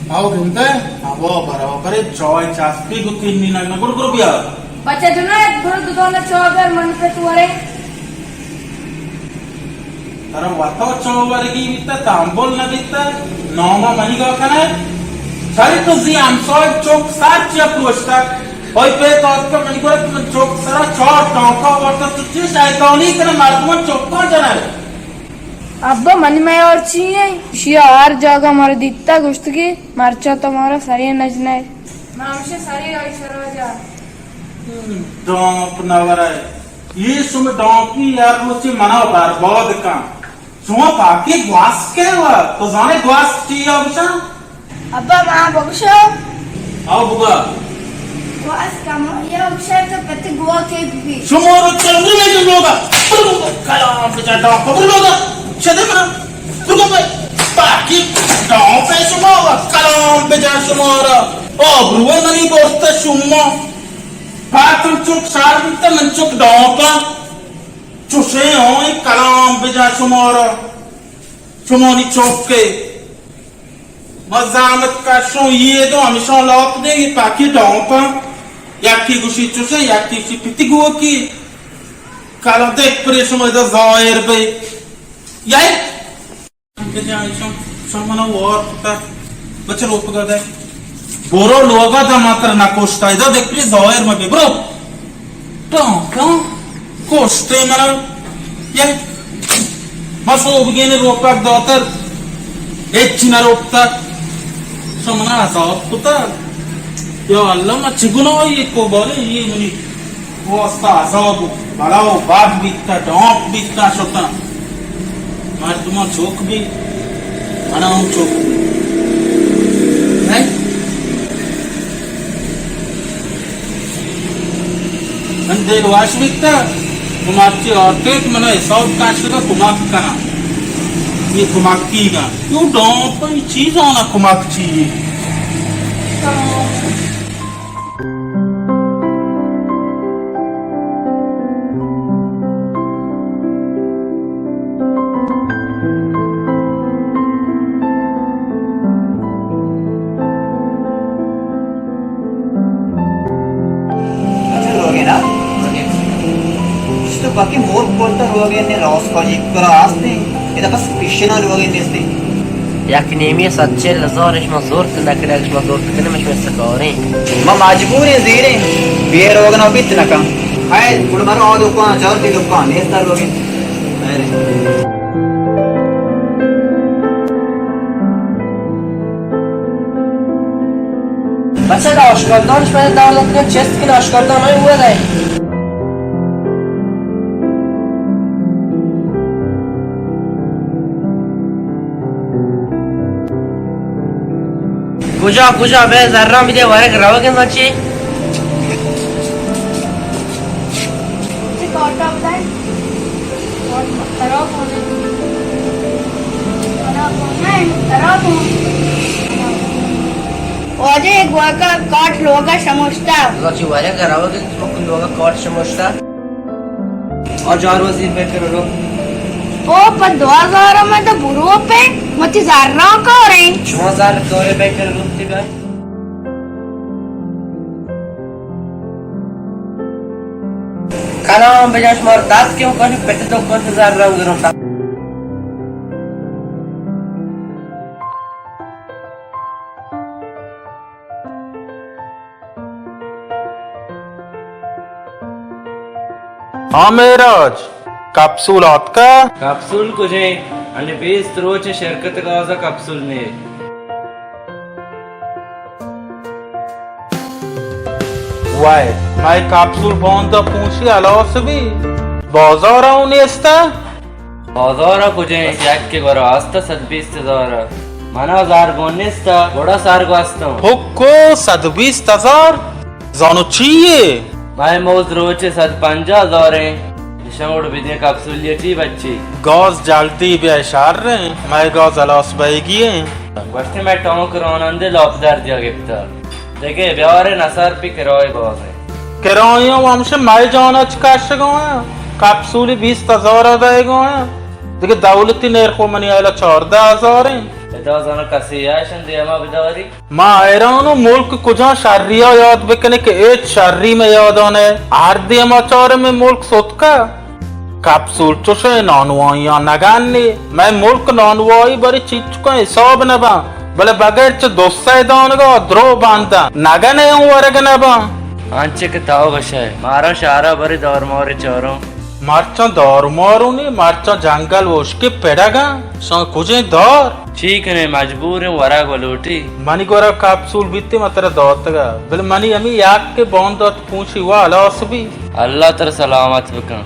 آو گندے، ہوا برابر ہے، چائے چاسپی گو تین نی نگنا، گڑ گڑ بیا۔ بچہ جنید، گڑ دو دونا چائے بر من پہ تو ورے۔ ترا وتا چو ورگی بیتا، تامبول نہ بیتا، ناما منی گا کنے۔ ساری تو زی ہمسائے چوک سار چیا پروشتا۔ اوئی پہ تو اتکا منی گورا کہ من چوک سرا چار ٹانکا ورتا، تو چی شیطانی کنے مردمان چوکا جنے۔ ابا منی میں اور چی ہے؟ شیا ہر جاگہ مر دیتا گوشت کی مرچا تو مارا سری نجنے۔ مامشے سری آئی سرا جا۔ ڈانپ نہ ورے۔ یہ شما ڈانپی یار روچی منا برباد کن۔ شما پاکی گواست کے وا؟ تو زانے گواست چی یا بچا؟ ابا ما بگشو۔ آو بگا۔ گواست کم یا بچا تو پتی گوا کے بی۔ شما رو چلو میں جو لوگا۔ کلام بچا ڈانپ برو لوگا۔ چدے منا۔ برو بھائی۔ پاکی ڈانپ ہے شما وا۔ کلام بچا شما را۔ آبرو منی برتا شما۔ پاکم چوک شار بیتا من چوک ڈانپا۔ چوشیں ہوں کلام بجا شمارا، شمانی چوک کے۔ ما زحمت کشوں یہ دو ہمیشہ لاپ دے، یہ پاکی ڈانپا۔ یکی گوشی چوشیں، یکی گوشی پتی گو کی۔ کلام دیکھ پرے شما ادا ظاہر بے۔ یہ بجا ایشاں، شما منا وار کتا۔ بچہ روپگا دے۔ برو لوگا دا ماتر نہ کوشتا۔ ادا دیکھ پلی ظاہر مبی۔ برو۔ ٹان، ٹان۔ کوشتے منا۔ یہ۔ بس او بگینے روپگ داتر۔ ہچ نہ روپتا۔ شما منا عذاب کتا۔ یا اللہ، ما چی گناہی کو بارے یہ منی واسطہ عذاب و بلا و باد بیتا، ڈانپ بیتا شتا۔ مردمان چوک بی، منا ہم چوک بی۔ نہیں؟ من دل واش بیتا، تو مرچی آرتیت منا حساب کاشتا کمک کنا۔ یہ کمک کی گا۔ یو ڈانپ چیز آنا کمک چیئے۔ اچھا، روگے نا؟ روگے۔ تو باقی مور کولتا روگے نے راس کا جی کرا آستے۔ ادا بس پیشنا روگے نیستے۔ یک نیمی صد چل ہزار شما زورت نہ کنے، شما زورت کنے، شما سکاریں۔ ما مجبوریں زیریں، بے روگنا بیت نہ کن۔ اے، گڑا مرو آ دکان، چار تی دکان، نیست روگے۔ اے رے۔ بچہ، آشکردان شما دار دات کن، چست کن آشکردان های اوه دای۔ کجا، کجا؟ بے زران بدے ورگ روگ انت چی؟ واجہ، ایک گوکا کاٹ لوگا شموشتا۔ چی ورگ روگ انت، لوگا کاٹ شموشتا۔ آ چار وزیر پہ کرو۔ او پہ دو ہزار میں تو برو پہ، متی زراں کوریں۔ شما زر کورے پہ کرو تی بھائی۔ کلام بجا شمار دات کیوں کنی، پت تو کت زراں گروں۔ ہاں معراج، کپسول آتکا؟ کپسول کجیں؟ انی بیست روچ شرکت گازا کپسول نے۔ وای، مئے کپسول باندا پونشی ہلاس بی، بازار اوں نیستا؟ بازار ء کجیں؟ بس یک کے گورا ہست ء صد بیست ہزار ء۔ منا زر گون نیست، گڑا سر گوستوں۔ پکو، صد و بیست ہزار؟ زانو چی یے؟ مئے موز روچے صد پنجاہ ہزار ایں۔ ایشاں گڑ بدیں کپسولی ٹی بچی۔ گاز جلدی بیا شر ایں، مئے گاز ہلاس بئیگی ایں۔ گوشتے مئے ٹانک رانندے لاپ در دیا گپتا۔ دگہ بیارے نسر پی کرائے باز ایں۔ کرائے ہم ہمشہ مئے جانا چہ کشگا ایں۔ کپسولی بیست ہزار دئیگا ایں۔ دگہ دولتی نرخ و منی ایلا چاردہ ہزار ایں۔ ادا زانو کسی ایشن دیما بداری۔ ما حیران و ملک کجا شری ء یاد بکنیں کہ ہچ شری مئے یادا نہ۔ ہر دیما چاریں مئے ملک ستکہ۔ کپسول چوشیں نانوائیاں نگن نی۔ مئے ملک نانوائی بری چیچکاں حساب نہ باں، بلے بغیر چہ دو سئے دانگا درو بنداں۔ نگن اے اوں ورگ نہ باں۔ انچے کہ تاو گشئے، مارا شہرا بری دارمارے چاروں۔ مرچاں دارماروں نی، مرچاں جنگل و اشکے پڑگاں۔ شاں کجیں دار؟ چی کنیں، مجبور ایں، ورگ و لوٹی۔ منی گورا کپسول بیتی، من ترا داتگا، بلے منی ہمے یک کہ باندات پونشی و ہلاس بی۔ اللہ ترا سلامت بکن۔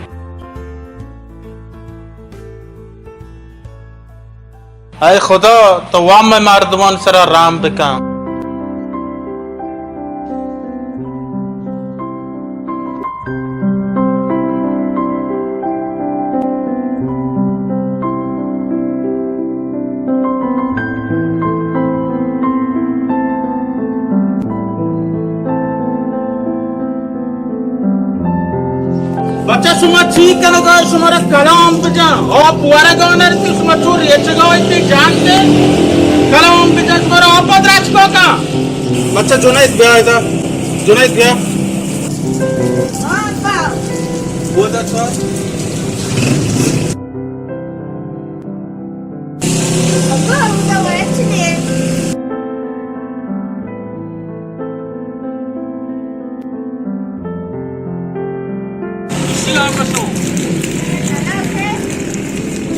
اے خدا، تو وام مئے مردمان سرا رحم بکن۔ بچہ، شما چی کنگا؟ شمارا کلام بجن، آپ ورگا نرسی، شما چو ریچگا ایتی جان دے۔ کلام بجن، شمارا آپ درچکا کن۔ بچہ جنید بیا ادا، جنید بیا۔ ہاں، ابا۔ وہ دا چھوڑ۔ ابا، اودا وچ نے۔ ایشی آ گوشوں۔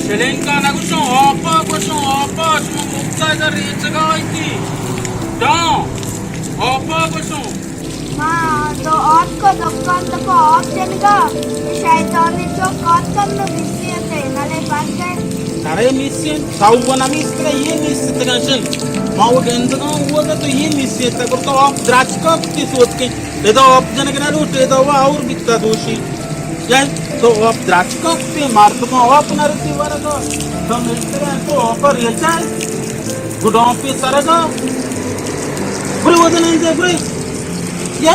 شلینکا نہ گوشوں، آپا گوشوں، آپا، شما مفتا ادا ریچگا ایتی۔ ڈاں، آپا گوشوں۔ ما تو آتکو دکان تکو آپ جنگا، شیطانی چوک آتکن نو بیسی اتے، نلے بند ہے۔ نرے میسین، ساو نمیستگا، یہ میستگا شن۔ ما وہ گندگا ہوا تو یہ میسیتا، پر تو آپ دراچکا کتی سوت کے۔ ادا آپ جنگ نہ لوٹ، ادا وا اور بیتا دوشی۔ یا تو آپ دراچکا کتی، مردم آپ نرسی ورگا۔ تو مستر تو آپ ریچائے۔ گڈاں پہ سرگا۔ برے وزن انزے، برے۔ یا۔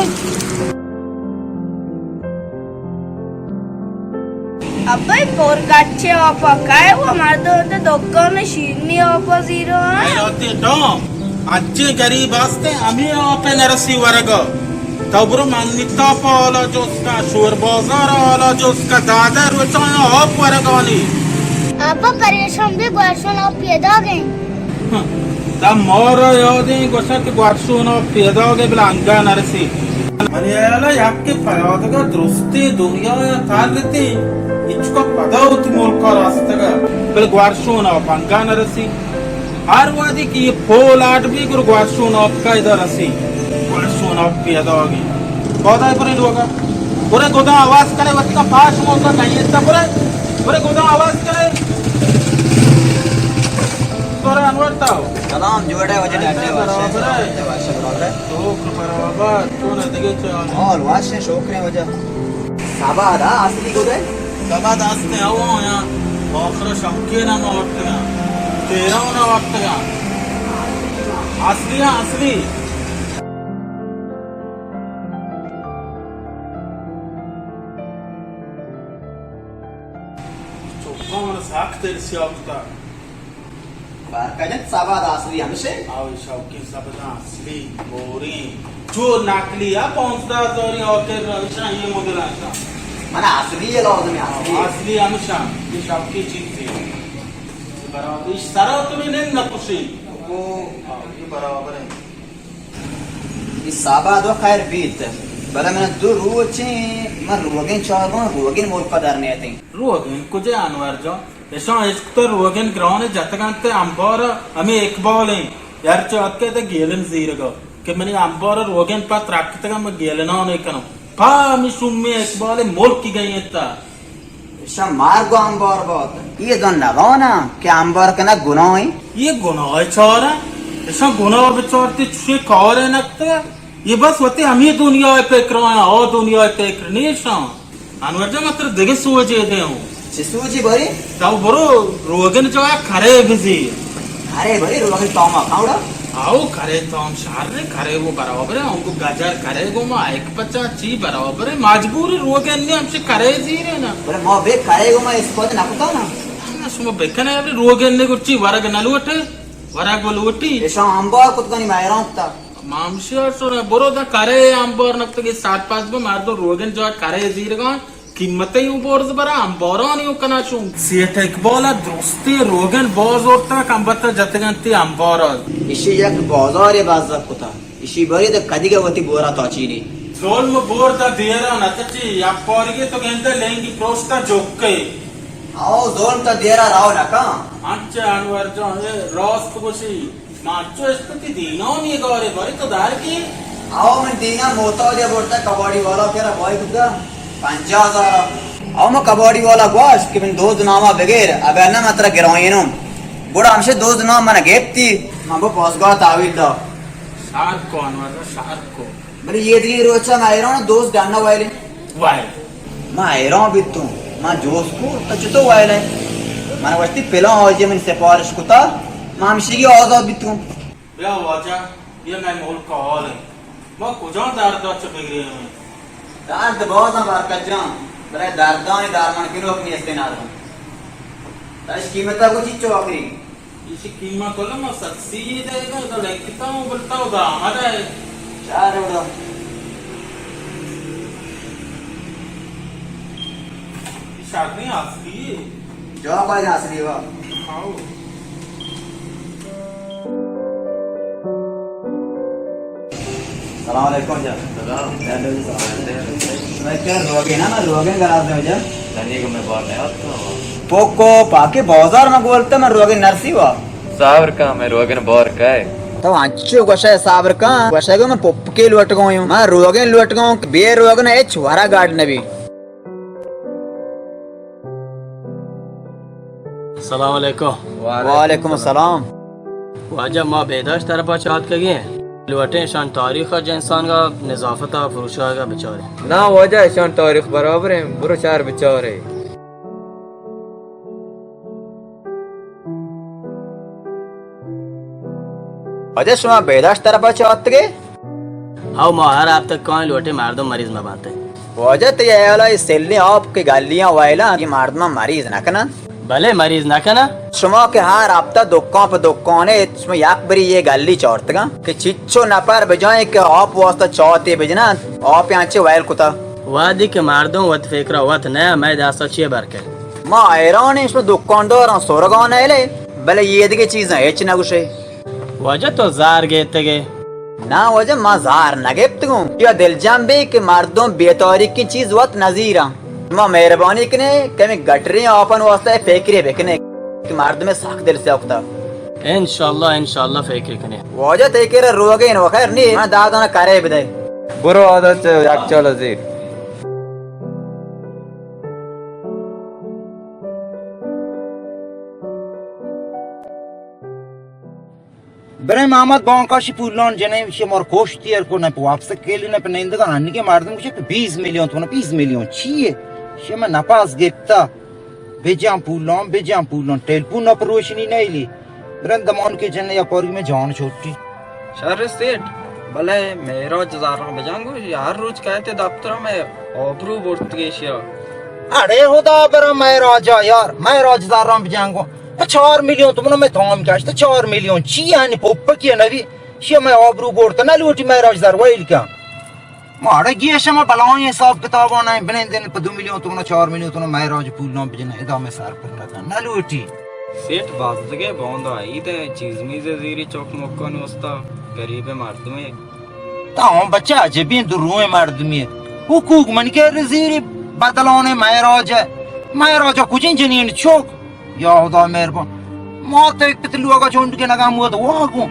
ابے پور گچے آپا کائے وہ مردم تے دکان شیرنی آپا زیرو ہیں۔ اے راتے ڈاں، اچے غریب ہستے، ہمیں آپے نرسی ورگا۔ تو برو منیتا پہ حالا جست کن، شور بازار حالا جست کن، دادہ روچاں آپ ورگانی۔ آپا پریشان بی، گوارشون آپ پیداگیں۔ ہاں، دا مارا یادیں گوشا کہ گوارشون آپ پیداگیں بلے انگا نرسی۔ منی حیالا یک کہ پیادگا درستی دنیا یا ترتی، اچکا پدا وتی ملکا رستگا، بلے گوارشون آپ انگا نرسی۔ ہر وہدی کہ یہ پول آٹ بی، گڑا گوارشون آپ کا ادا رسی۔ گوارشون آپ پیداگی۔ پودا برے لوگا۔ برے گدا آواز کرے، وقتا پاش موقع نہیں ہے، برے۔ برے گدا آواز کرے۔ برے انور تاو۔ سلام، جوڑے وجہ ڈاٹے واشے، برابر ہے۔ سلام، واشے برابر ہے۔ تو برابر، تو ندگے چاہے۔ اور واشے شوکرے وجہ۔ سبا دا اصلی گدے؟ سبا داستے او یا آخر شوقی نہ آورتگا، تیرا نہ آورتگا۔ اصلی ہاں، اصلی۔ چوکا من ساک ترسیا کتا۔ بارکا جت سبا دا اصلی ہمشے؟ آو شوقی سبا دا اصلی، بوریں۔ چو نقلی آ پانزدہ ہزاری آخر روشاں یہ مدل آشاں۔ من اصلی یہ لازم ہے، اصلی۔ اصلی ہمشاں، یہ شوقی چیز ہے۔ برابر، اس سرا تو میں نہیں نکشی۔ او۔ آو، یہ برابر ہے۔ اے ساباد و خیر بیت، بلے من دو روچیں من روگن چارگاں، روگن ملکا در نیتیں۔ روگن کجا انور جان؟ اشاں اشکتا روگن گران جتگنت امبار ہمیں اقبالیں۔ یار چہ اتکے تے گیلن زیرگا کہ منی امبار روگن پت رکتگا، من گیلنان کنم۔ پا ہمیں شومیں اقبال ملک گئیں تا۔ اشاں مارگ و امبار بات۔ یہ دن نبانا کہ انبار کنگ گناہ ایں۔ یہ گناہ چارا، اشاں گناہ بچارتے چشیں کارے نکتے۔ یہ بس وتی ہمیں دنیا پکران، او دنیا پکر نیشاں۔ انور جان، من ترا دگہ سوجے دیاں۔ چہ سوجے بری؟ تو برو روگن جا کرے بزیر۔ کرے بری، روگن تاما کھاوڑا؟ آو، کرے تام شر نے، کرے وہ برابر ہے، انگو گجر کرے گو ما ایک پچا چی برابر ہے، مجبوری روگن نے ہمشہ کرے زیرے نا۔ بلے ما بے کرے گو ما اسپات نہ کتا نا۔ نا، شما بکنے، ابھی روگن نے گو چی ورگ نہ لوٹے، ورگ وہ لوٹی۔ ایشاں انبار کتگانی میران تا۔ ما ہمشی ءَ شر، برو داں کرے انبار نکتگی، سرپد بہ مردم روگن جا کرے زیرگاں، قیمت یوں برز برا، انبارانی یوں کنا چون۔ سیٹھ اقبال ءَ درستی روگن باز اورتا کمبت ءَ جتگنتی انبار ءَ۔ ایشی یک بازارے بزگ کتا۔ ایشی بری دے کدیگہ وتی بورا تاچینی۔ ظلم بور دا دیرا نہ تچی، یک پارگی تو گندے لینگی پروشتا جوکے۔ آو ظلم تا دیرا راو نکا۔ انچے انور جان، اے راست گوشی۔ ما چو اشکتی دینانی گارے باری تو دار کی؟ آو من دینا محتاج برتا کباڑی والا کرا بائی کتا پنجاہ ہزار۔ آو ما کباڑی والا گوشت کہ من دوز ناما بگیر، اگر نہ من ترا گرائینم۔ گڑا ہمشہ دوز نام من گپتی، من بو پاسگاہ تحویل دا۔ شر کو انور، شر کو۔ بلے یہ دیگہ روچا من حیران دوز ڈنا وائلے۔ وائل۔ من حیران بیتوں، من جوز کو، تو چطور وائل ہے؟ من وشتی پلان حاجی من سفارش کتا، من ہمشی آزاد بیتوں۔ بیا واجہ، یہ مئے ملک ءِ حال انت۔ ما کجام درد ءَ چہ بگریمیں؟ درد باز انت برکت جان، بلے دردانی درمان کنوک نیست نادم۔ تش قیمت ءَ گو چیچو آخری؟ ایشی قیمت کل ما سد سی دے گا، تو لکھتا ہوں، بلتا ہوں دا ہمارا ہے۔ چار روڑا۔ شریں اصلی ہے۔ جواب آئی اصلی وا۔ ہاں۔ سلام علیکم جان۔ سلام۔ میں کیا روگے نا، میں روگے گلاس دے جان۔ دنی کو میں بار نہیں آتا ہوں۔ پوکو پاکے بازار میں گولتا میں روگے نرسی وا۔ صبر کا، میں روگے بار کا ہے۔ تو انچو گوشے صبر کا، گوشے گو میں پپ کے لوٹ گوں، میں روگے لوٹ گوں، بے روگے اچ ورا گاڑ نبی۔ السلام علیکم۔ وعلیکم السلام۔ واجہ، ما بیداشت طرف ءَ چہ آتکگیں۔ لوٹیں شان تاریخ ءَ جنسان گا نظافت ءَ فروشگا بچاریں۔ نا واجہ، شان تاریخ برابر ہیں، برو شہر بچارے۔ واجہ، شما بیداشت طرف ءَ چہ آتکے؟ ہاو، ما ہر ہفتہ کائیں لوٹیں مردم مریض مہ بنت۔ واجہ، تئی ہیالا اے سلیں آپ کہ گلیاں ویلاں، اے مردماں مریض نہ کننت؟ بلے مریض نہ کناں۔ شما کہ ہر ہفتہ دکان پہ دکان ایت، شما یک بری اے گلی چارتگاں کہ چچو نفر بجائیں کہ آپ واسطہ چاتے بجننت، آپ انچے ویل کتا۔ وہدی کہ مردم وت فکرا وت نیا، مئے دستا چیے برکے؟ ما حیران ایں، شما دکانداراں سرگاں نیلے، بلے اے دگہ چیزاں ہچ نہ گوشے۔ واجہ، تو زہر گیتگے؟ نا واجہ، ما زہر نہ گپتگوں۔ یا دلجم بے کہ مردم بے تاریخی چیز وت نزیراں۔ ما مہربانی کنے، کمی گٹریں آپن واسطہ فکرے بکنے کہ مردم سخت دل سے اکتا۔ انشاءاللہ، انشاءاللہ فکر کنے۔ واجہ، تئی کرا روگے نو خیر نی، من دادانا کرے بدے۔ برو عادت یک چال زیر۔ برے محمد بانکا شی پولان جنے، شی مار کوشتی ار کو، نہ پہ واپس کیلی، نہ پہ نندگان، ہنگے مردم گوشے کہ بیست میلیون تو، نہ بیست میلیون چیے؟ شی میں نپاس گپتا، بجان پولان، بجان پولان، ٹیلیفون نہ پروشنی نیلی۔ برن دمان کے جنے یا پارگی میں جان چھوٹی۔ شر سیٹ، بلے معراج زاراں بجان گو، یا ہر روچ کہتے دفتر میں آبرو برتگے شیا۔ اڑے خدا برا معراجا یار، معراج زاراں بجان گو۔ چار میلیون تو منا میں تام کشت، چار میلیون چی یعنی پوپکی نبی؟ شی میں آبرو برت، نہ لوٹی معراج زر ویل کن۔ مارا گیش ما بلاہیں حساب کتاباں نہ بنندن پہ دو میلیون تو منا چار میلیون تو معراج پول نام بجن، ادا میں سر پر نہ کن، نہ لوٹی۔ سیٹ بازدگے باندا عید ہے، چیز میز زیری چوک مکان وستا، غریب مردمے۔ تا ہوں بچہ عجبیں درویں مردمے۔ حقوق من کے زیری بدلانے معراج ہے۔ معراج کجیں جنین چوک۔ یا خدا مہربان، ما تو یک پت لوگا چونڈ کے نگام ہوا تو واگوں۔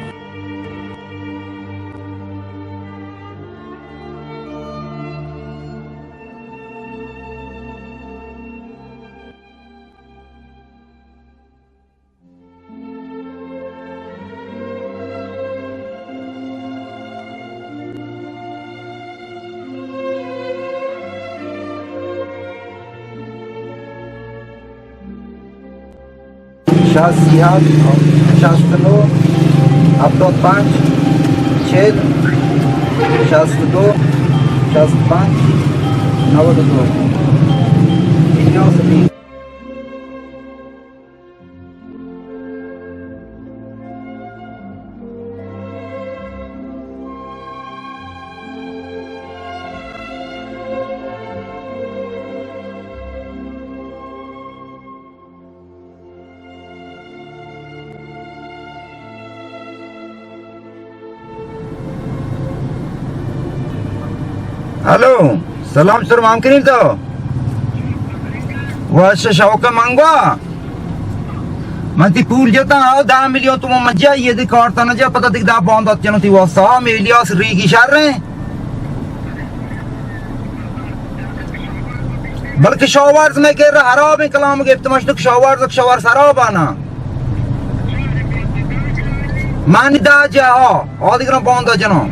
شست، سی هفت، شست و نه، هفتاد و پنج، چهل، شست و دو، شست و پنج، نود و دو. الیاس پیر. ہلو، سلام سر، مان کریم تو؟ وش شوق منگوا. من تی پول جتا، ہاں، دہ میلیون تومن من جا، یہ دی کارتا نہ جا، پتہ دیگہ دہ باندات جنو تی واسطہ، ہاں، میلیاس ریگی شر ہیں. بلکہ شاورز میں کہ خراب ہیں، کلام گپت مشتک شاورز، شاورز خراب آنا. من دا جا، ہاں. آدگران باندا جناں.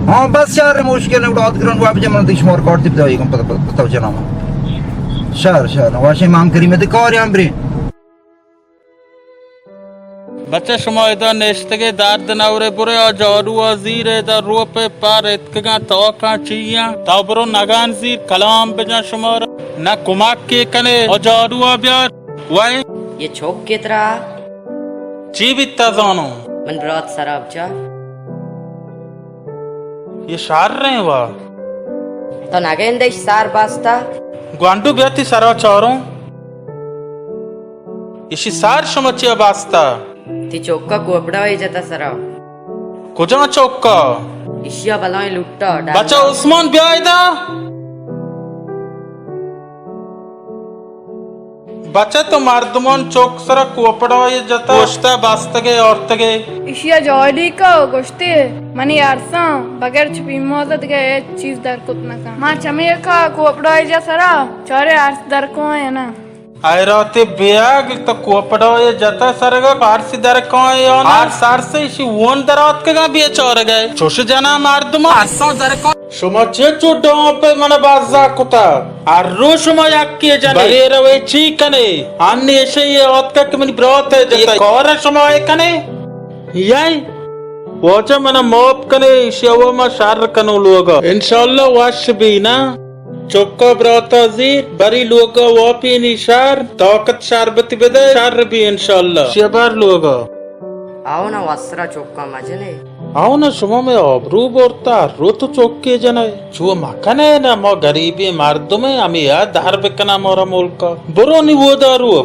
ہاں، بس شہر مشکل ہے، آدگران واب جمع دیش مار کارتی بدایی کن پتا، پتا، پتا جناں. شہر، شہر، واشے مام کریم دے کاری ہم برے. بچہ شما ادا نشتگے درد نورے برے آ جارو آ زیر ادا روپ پار اتکگاں توکاں چیاں. تا برو نگان زیر کلام بجاں شمارا. نہ کمک کے کنے آ جارو آ بیار. وای. یہ چوک کے ترا؟ چی بیتا زانو؟ من برات سراب چا. یہ شار رہے وا. تو نگندش سار باستا؟ گوانڈو بیاتی سرا چاروں. اشی سار شما چیا باستا؟ تی چوکا کوپڑا ای جتا سرا. کجا چوکا؟ اشیا بلائیں لٹا، ڈالا. بچہ عثمان بیا ادا. بچہ تو مردمان چوک سرا کوپڑا ای جتا، گوشتا بستگے آرتگے. اشیا جاہلی کا گوشتے، منی ارساں بغیر چپی موزد گئے ہیچ چیز در کت نکن. ما چمی کا کوپڑا ای جا سرا، چارے ارس در کو ہے نا. حیرات بیگ تو کوپڑا ای جتا سرگا، ارس در کو ہے یا نا؟ ارس ارس اشی وون درات کگا بیچارگے. چوش جنا مردمان ارساں در کو. شما چے چو ڈوم پہ من بازا کتا؟ ہر رو شما یکی جنے. برے روے چی کنے؟ ہن ایشے یہ آتکا کہ منی برات ہے جتا. یہ کار شما ہے کنے؟ یای. واجہ منا معاف کنے، ایشی او ما شر کنو لوگا. انشاءاللہ وش بی نا. چکا براتا زیر، بری لوگا واپینی شر، طاقت شربتی بدے، شر بی انشاءاللہ. شبر لوگا. آؤ نا وسرا چکا مجنے. آؤ نا شما میں آبرو برتا، رو تو چکے جنے. چو مکنے نا، ما غریبی مردمے، ہمیں یاد در بکنا مارا ملکا. برو نی ودا رو.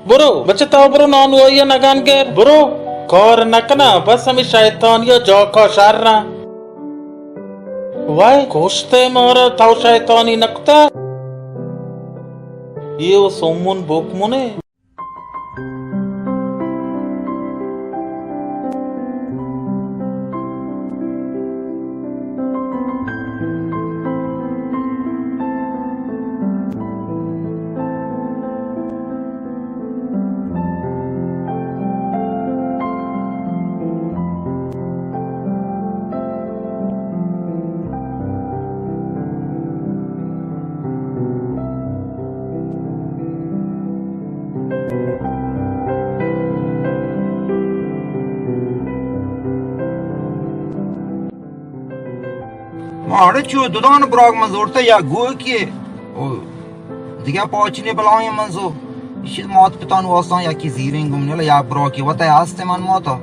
برو، بچہ تو برو نانوائی نگان گر. برو، کار نکنا، بس ہمیں شیطانی جاکا شرا. وای، کشتے مارا تو شیطانی نکتا. یہ و سومن بوکمنے. ما اڑے چو ددان براگ من زورتا یا گوکے او دگہ پاچنے بلائیں من زو. ایشی مات پتان واسطہ یا کی زیریں گم نلا یا براکی وتا آستے من ماتا.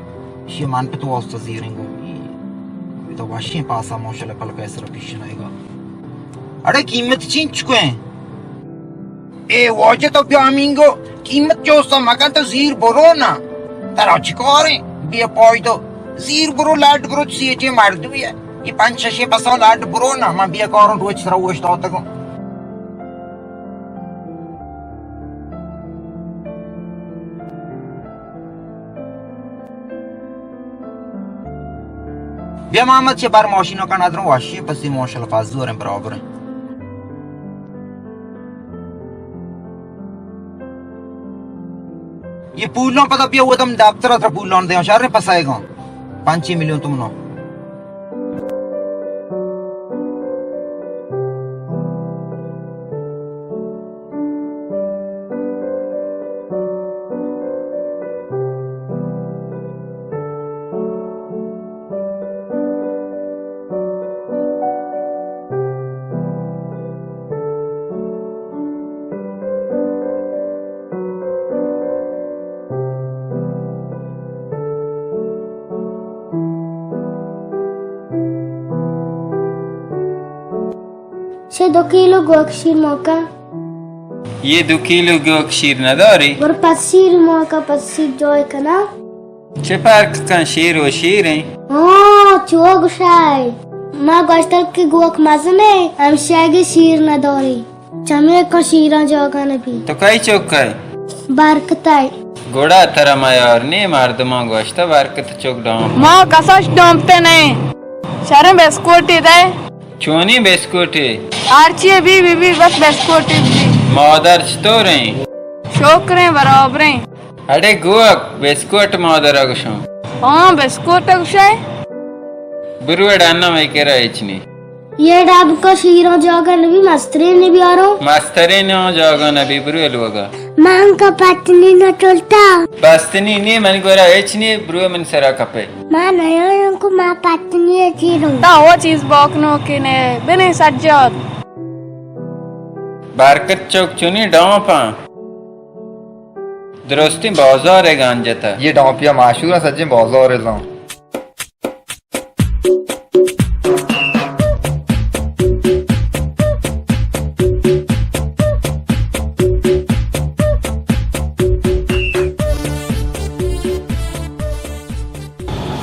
ایشی من پت واسطہ زیریں گم. تو واشیں پاسا موشل پلکے سر پیش نائے گا. اڑے قیمت چین چکویں؟ اے واجہ تو بیا ہمینگو قیمت جوستا مکن تو زیر برو نا. ترا چکاریں؟ بیا پای تو زیر برو، لڈ برو، سیٹی مردوی ہے. یہ پنچ ششے پسا لڈ برو نا، من بیا کاروں روچ سرا اوشتاتگوں. بیا محمد چہ بر ماشیناں کن ادروں وشی پسی ماشاءاللہ پس زوریں برابریں. یہ پولاں پدا بیا وتم دفتر اترا پولاں دیاں شر پسائے گاں پنچ میلیون تومناں. اے دو کیلو گوک شیر موکا۔ یہ دو کیلو گوک شیر نداری؟ بر پس شیر موکا، پس شیر جوائے کنا۔ چہ پرک کن، شیر و شیر ہیں۔ ہاں، چو گشائے۔ ما گوشتگ کہ گوک مزن ہے، ہمشیگی شیر نداری۔ چمے کن شیراں جاگہ نبی۔ تو کئی چک ہے؟ برکت ہے۔ گڑا ترا میار نی، مردماں گوشتہ برکت چک ڈام۔ ما کساش ڈامتے نہیں۔ شرم بسکوٹی دے۔ چونی بسکوٹی؟ ہرچی بی بی بی، بس بسکوٹی بی۔ مادر چطوریں؟ شکریں، برابریں۔ اڑے گوک، بسکوٹ مادر گشاں۔ ہاں، بسکوٹ گشائے۔ برو اڑانا میں کرا اچنی۔ یہ ڈب کا شیروں جاگہ نبی، مسترے نے بیارو۔ مسترے نے جاگہ نبی، برو لوگا۔ من کا پتنی نہ چلتا۔ پستنی نی، من گورا ہچ نی، برو من سرا کپے۔ ما نیاں کو ما پتنی چیروں۔ تا وہ چیز باکنو کے نے، بنے سجاد۔ برکت چوک چونی ڈامپاں۔ درستیں بازار گنجتا۔ یہ ڈامپیا مشہور ہے سجیں بازار زان۔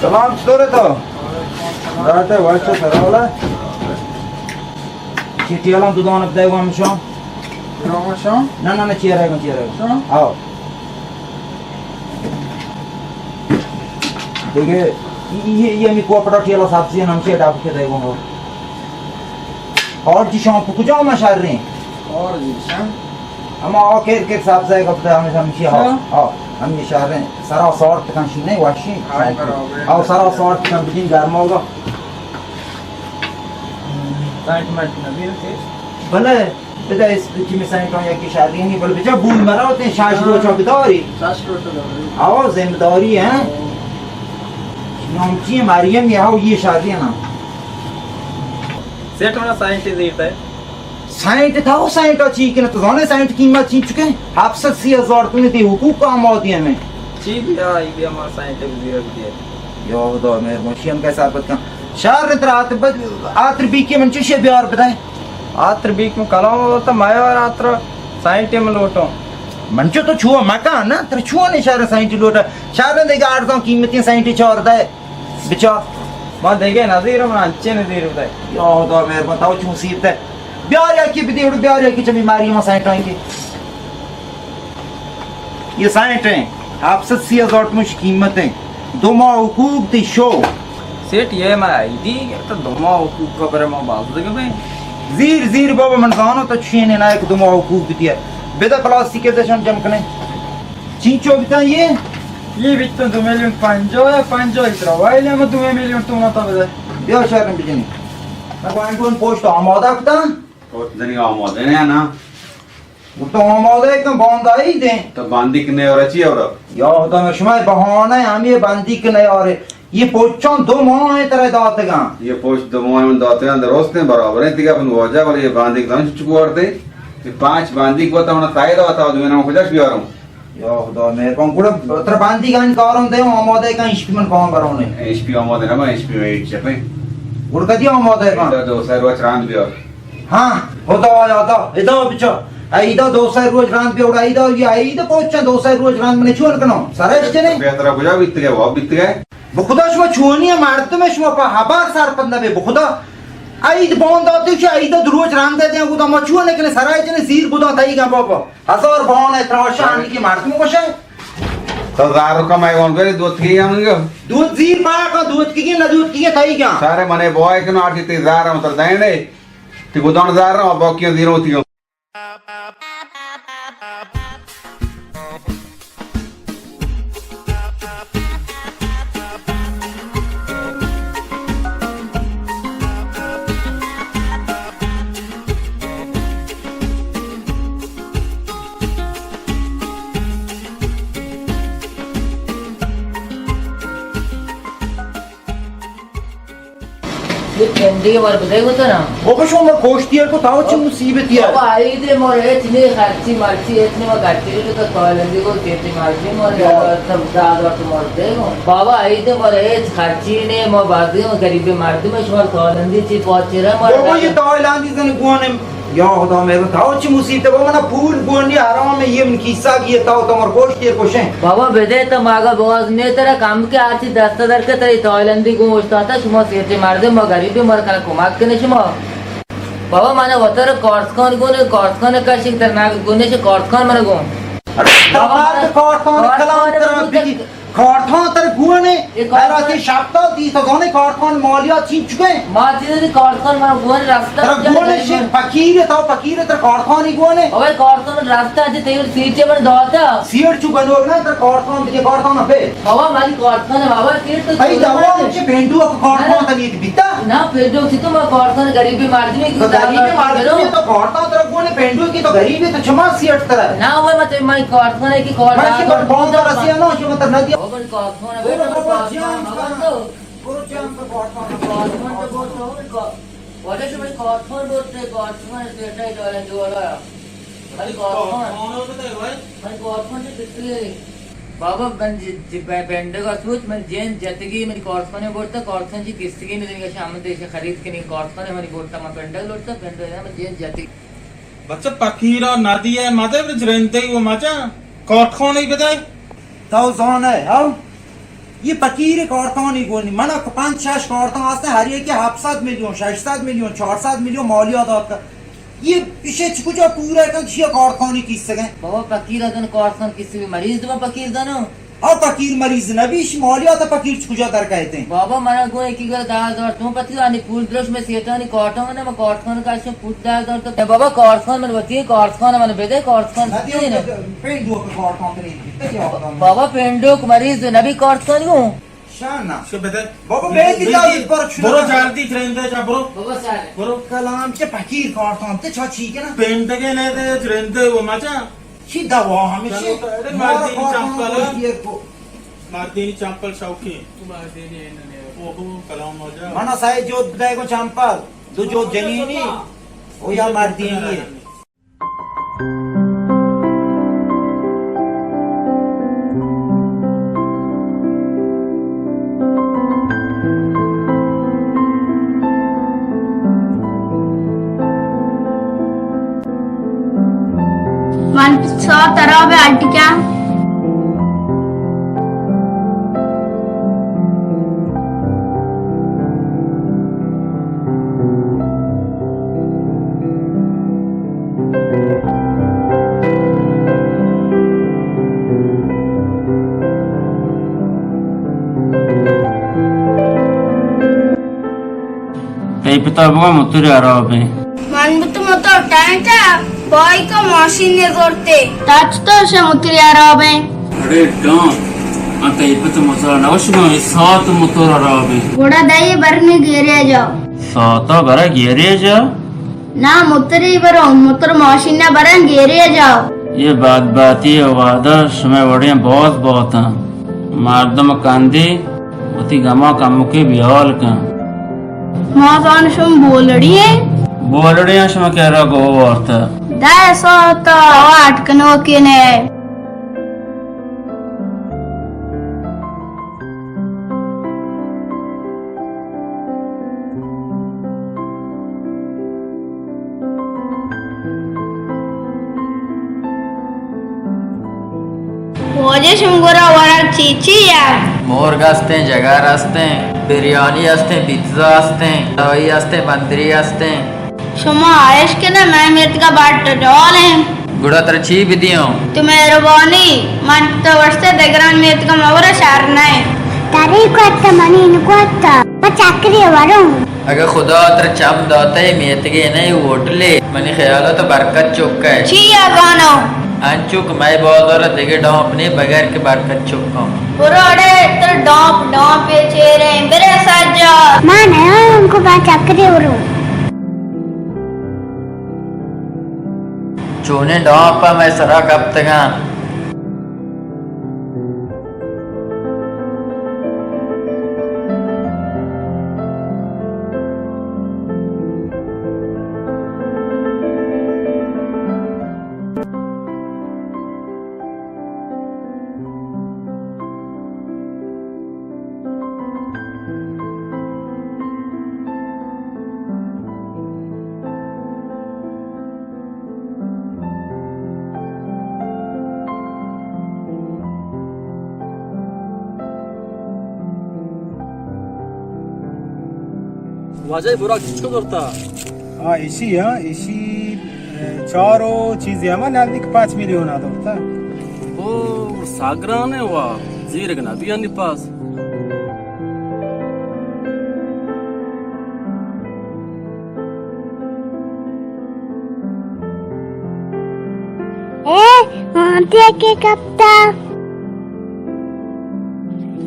سلام، چطور ہے تو؟ راحت ہے، وش ہے، سر والا۔ چیٹی والا دو دانہ بدے گو ہمشان۔ گو ہمشان؟ نہ، نہ، نہ، چیرے گو، چیرے گو۔ شان؟ آؤ۔ دیگہ یہ، یہ، یہ ہمیں کوپڑا ٹیلا سبزی ہم چیٹا کے دے گو۔ اور جی شان کو کجا ما شہر رہے ہیں؟ اور جی شان؟ ہم آؤ کیر کیر سبزی کا پتہ ہمیں ہم چی ہاؤ۔ شان؟ آؤ، ہم یہ شہر رہے ہیں۔ سرا سارت کن شی نہیں واشی۔ ہاں، برابر۔ آؤ، سرا سارت کن بدین گرم ہوگا۔ سائنٹ مائنٹ نبیل کے؟ بلے۔ بدا اس جمی سائنٹاں یکی شادی نہیں، بل بچا بول مرا ہوتے ہیں، شاش ہاں۔ روچا بداری۔ شاش روچا بداری۔ آو، ذمہ داری ہے۔ نام چی ہے؟ مریم، یہ ہو، یہ شادی ہے نا۔ سیٹ ہونا سائنٹ زیرتا ہے۔ سائنٹ تھا، وہ سائنٹ چی کہ نہ تو زانے سائنٹ قیمت چی چکے؟ ہفت سد سی ہزار تو نے دی حقوق کا آمادی ہمیں۔ چی بھی آئی بھی ہمارا سائنٹ زیرک دیا۔ یا خدا مہربان، شی ہم کیسا حرکت کن۔ شہر نے ترا آتر بد-، آتر بی کے من چوشے بیار بدائے۔ آتر بیک من کلام ہوتا، میار آتر سائنٹی من لوٹوں۔ من چو تو چھو مکان نا، تر چھو نے شہر سائنٹی لوٹا۔ شہر نے دیگه ارزان قیمتی سائنٹی چار دے۔ بچا۔ ما دیگه نظیر من انچے نظیر بدے۔ یا خدا مہربان، تو چون سیب دے۔ بیار یا کی بدی، بیار یا کی چمی ماری ما سائنٹاں کی۔ یہ سائنٹ ہیں، ہفت سد سی ہزار تومن قیمت ہیں۔ دو ماہ حقوق دی شو۔ سیٹ یہ میں آئی دی تو دو ماہ حقوق کا برے ما باز دگہ بیں۔ زیر، زیر بابا من زانو تو چین ہے نا ایک دو ماہ حقوق بھی دیا۔ بیدا پلاسٹک کے دشن جم کنے۔ چینچو بیتا یہ؟ یہ بیتا دو میلیون پنجاہ، پنجاہ اترا۔ وائلے ہم دو میلیون تومن تا بدے۔ بیا شہر میں بجنی۔ میں پوائنٹ ون پوسٹ آمادہ کتا۔ تو دنی آمادہ نہیں نا۔ تو آمادہ کن باندائی دیں۔ تو باندی کنے اور اچھی اور۔ یا خدا میں شما بہانہ ہے، ہم یہ باندی کنے اور یہ پوچھاں دو ماہ ہیں ترے داتگاں۔ یہ پوچھ دو ماہ من داتگاں، درست ہیں، برابر ہیں، تیگا اپن واجہ، بلے یہ باندی کنے چکو آرتے۔ یہ پانچ باندی کو تو انہاں تائید آتا، دو مہینہ کجاش بیاروں۔ یا خدا مہربان، گڑا ترا باندی گان کارم دے، آمادہ کن، ایش پی من کام برونے۔ ایش پی آمادہ نہ، ایش پی ویٹ چپے۔ گڑا کدی آمادہ کن؟ دو سر وچ راند بیار۔ ہاں، خدا یادا، ادا بچا۔ ایدا دو سر روچ راند بیوڑا، ایدا یا ایدا پوچا دو سر روچ راند منے چون کنو؟ سرش چنے؟ بہتر کجا بیت گئے، وہ بیت گئے۔ بخدا شما چونی مردم شما پا حبر سرپد نبے بخدا۔ عید بان داتے کہ عید دو روچ راند دے، گدا ما چون کنے سرای چنے زیر بدا تایی گا بابا۔ ہزار بہانہ تراشا ہنی کہ مردم کشے۔ تو زار کا میں کون کرے دوت کی ہم گا۔ دوت زیر با کا دوت کی نہ دوت کی تئی گا۔ سارے منے بوائے کن آٹی تی زار ہم تر دین دے۔ تی گدان زار رہا باقی زیر ہوتی ہو۔ چندی ور بدے گوتنا۔ بابا شما مر کوشتی کو تاو چی مصیبتی ہے؟ بابا عید مر ہچ نی، خرچی مرچی ہچ نی، ما گٹی تو تالندی کو کیتی مرچی مر سب دادا تو مر دے گو۔ بابا عید مر ہچ خرچی نی، ما بازی ما غریب مردم، شما تالندی چی پاچرا مر بابا۔ یہ تالندی زن گونے۔ یا خدا مہربان، تاو چی مصیبت ہے؟ بابا منا پول گونی حرام ہے، یہ من کیسا کی ہے، تاو تمر گوشت یہ کشیں۔ بابا بدے تو ماگا باز میں ترا کم کے آتی دست در کے تری تائلندی گوشت آتا، شما سیٹے مردے، ما غریبی مر کنا کمک کنے شما۔ بابا منا وتر کارتکان گونے، کارتکان کشی تر ناگ گونے شے کارتکان منا گون۔ ارے بابا، تمار منا کارتکان کلام کارتکان ترا بگی۔ بگی۔ کارتان تر گونے، اے کارتان۔ ترا تی شپتا دی تو زانے کارتان مالیا چین چکے؟ ما چیزی کارتان من گونے رستا تر جا گونے جا شیر جا۔ فقیر تو فقیر تر کارتانی گونے۔ اوے کارتان من رستا جی تیل سیٹ من داتا۔ سیٹ چو گنوگ نا تر کارتان دیگه کارتان پہ۔ بابا مالی کارتان بابا سیٹ تو ای چو دوا گونے۔ چه بینڈو کو کارتان تنی بیتا۔ نا پینڈو سی تو ما کارتان غریبی مردمی کی تو غریبی مردمی تو کارتان تر گونے پینڈو کی تو غریبی تو چما سیٹ تر۔ نا وہ مت میں کارتان کی کارتان۔ من کارتان تر سی نا شما تر ندی۔ بابا کارتخانہ برو بابا، جام کن۔ برو جام کن کارتخانہ۔ کارتخانہ تو برو تو کا-، واجہ شما کارتخانہ برو تے کارتخانہ سیٹا ڈالا دولا۔ خالی کارتخانہ۔ کارتخانہ تو تے بھائی۔ خالی کارتخانہ تو کتنے؟ بابا من ج-، ج-، پینڈگ ءَ سوچ من جین جتگی من کارتخانہ برتا کارتخانہ چی کستگی من دیگه شام دیش خرید کنی کارتخانہ منی برتا من پینڈگ لوٹتا پینڈگ من جین جتگی۔ بچہ پکیرا ندی ہے مدے بر جرندے و مجا کارتخانہ بدے۔ تو زانئے، ہو؟ یہ پکیر کارتانی گونی۔ منا کہ پنچ شش کارتان ہستن، ہر یکی ہپت صد میلیون، شش صد میلیون، چار صد میلیون مالیات دات۔ یہ پیشے چہ کجا پورا کن، چیا کارتانی کیسگن؟ بابا پکیر ازن کارتان کیسگی مریض دو پکیر دنو۔ او پکیر مریض نبی، اش مالیات پکیر چہ کجا در کہتے ہیں؟ بابا منا گو یکی گو دہ ہزار تومن پتی آنی پول دروش میں سیٹانی کارتان نہ، میں کارتان کا پوت دہ ہزار تو۔ اے بابا کارتان من وتی کارتان من بدے کارتان ندی، پینڈو کارتان تری۔ بابا پینڈوک مریض نبی کارتان گوں۔ شانا۔ شو بدے۔ بابا بیدی جا پر شروع۔ برو جلدی ترندے جا برو۔ بابا سر۔ برو۔ کلام چہ پکیر کارتان تے چا چی کنا؟ پینڈگے نے دے ترندے و مجا۔ چی دوا ہمیشہ؟ چلو، ارے مارا مردین کارتان چمپل۔ مردین چمپل شوقی۔ اوہو، کلام واجہ۔ منا سائے جو دے گو چمپل، دو جو جنینی، او یا مردینی ہے۔ من ساعت خراب ہے، الٹی کیا؟ تئی پتا بگو موتر ہراب ایں۔ من بوت موتر ٹائم تا بائیک ءُ ماشین نے زورتے۔ تا چطور شے موتر ہراب ایں؟ اڑے ڈان، من تئی پت موتر نوش گوں، اے ساعت موتر ہراب ایں۔ گڑا دائی برنے گیرے جاؤ۔ ساعتا برا گیرے جاؤ؟ نا، موتری برو، موتر ماشین نہ برن گیرے جاؤ۔ یہ بد باتی وعدہ شمے وڑیں باز باتاں۔ مردم کندی وتی گما کمکے بیال کن۔ ما زان شم بولڑی ہیں۔ بولڑی ہیں شما کرا گو وارتا۔ دہ ساعتا واٹ کنوکے نے۔ واجہ شم گورا ورگ چی چی یا؟ مرگ ہستیں، جگر ہستیں، بریانی ہستیں، پیتزا ہستیں، توائی ہستیں، بندری ہستیں۔ شما عائش کنے، مئے میتگا بٹ ڈال ایں۔ گڑا ترا چی بدیوں؟ تو مہربانی، من تو وشتے دگران میتگا مورا شر نئے۔ تری کت منی نکت، ما چکری وروں۔ اگہ خدا ترا چم داتے میتگے نئے ہوٹلے، منی خیالا تو برکت چکے۔ چی یا گانو؟ انچو کہ مئے بازار دگہ ڈامپ نے بغیر کہ برکت چکاں۔ برو اڑے تر ڈامپ، ڈامپ پہ چیریں، برے سجاد۔ ما نیاں کو با چکری وروں۔ چونیں ڈاپ ء مئے سرا کپتگاں۔ واجہ، اے براک چچکو زرتا؟ ہاں، ایشی، ہاں، ایشی، اے، چار و چیزے ہما نزدیک پانچ میلیون آ زرتا۔ او، ساگرانے وا، زیرگ نہ بی انی پاس۔ اے، ہاں، تیا کے کپتا؟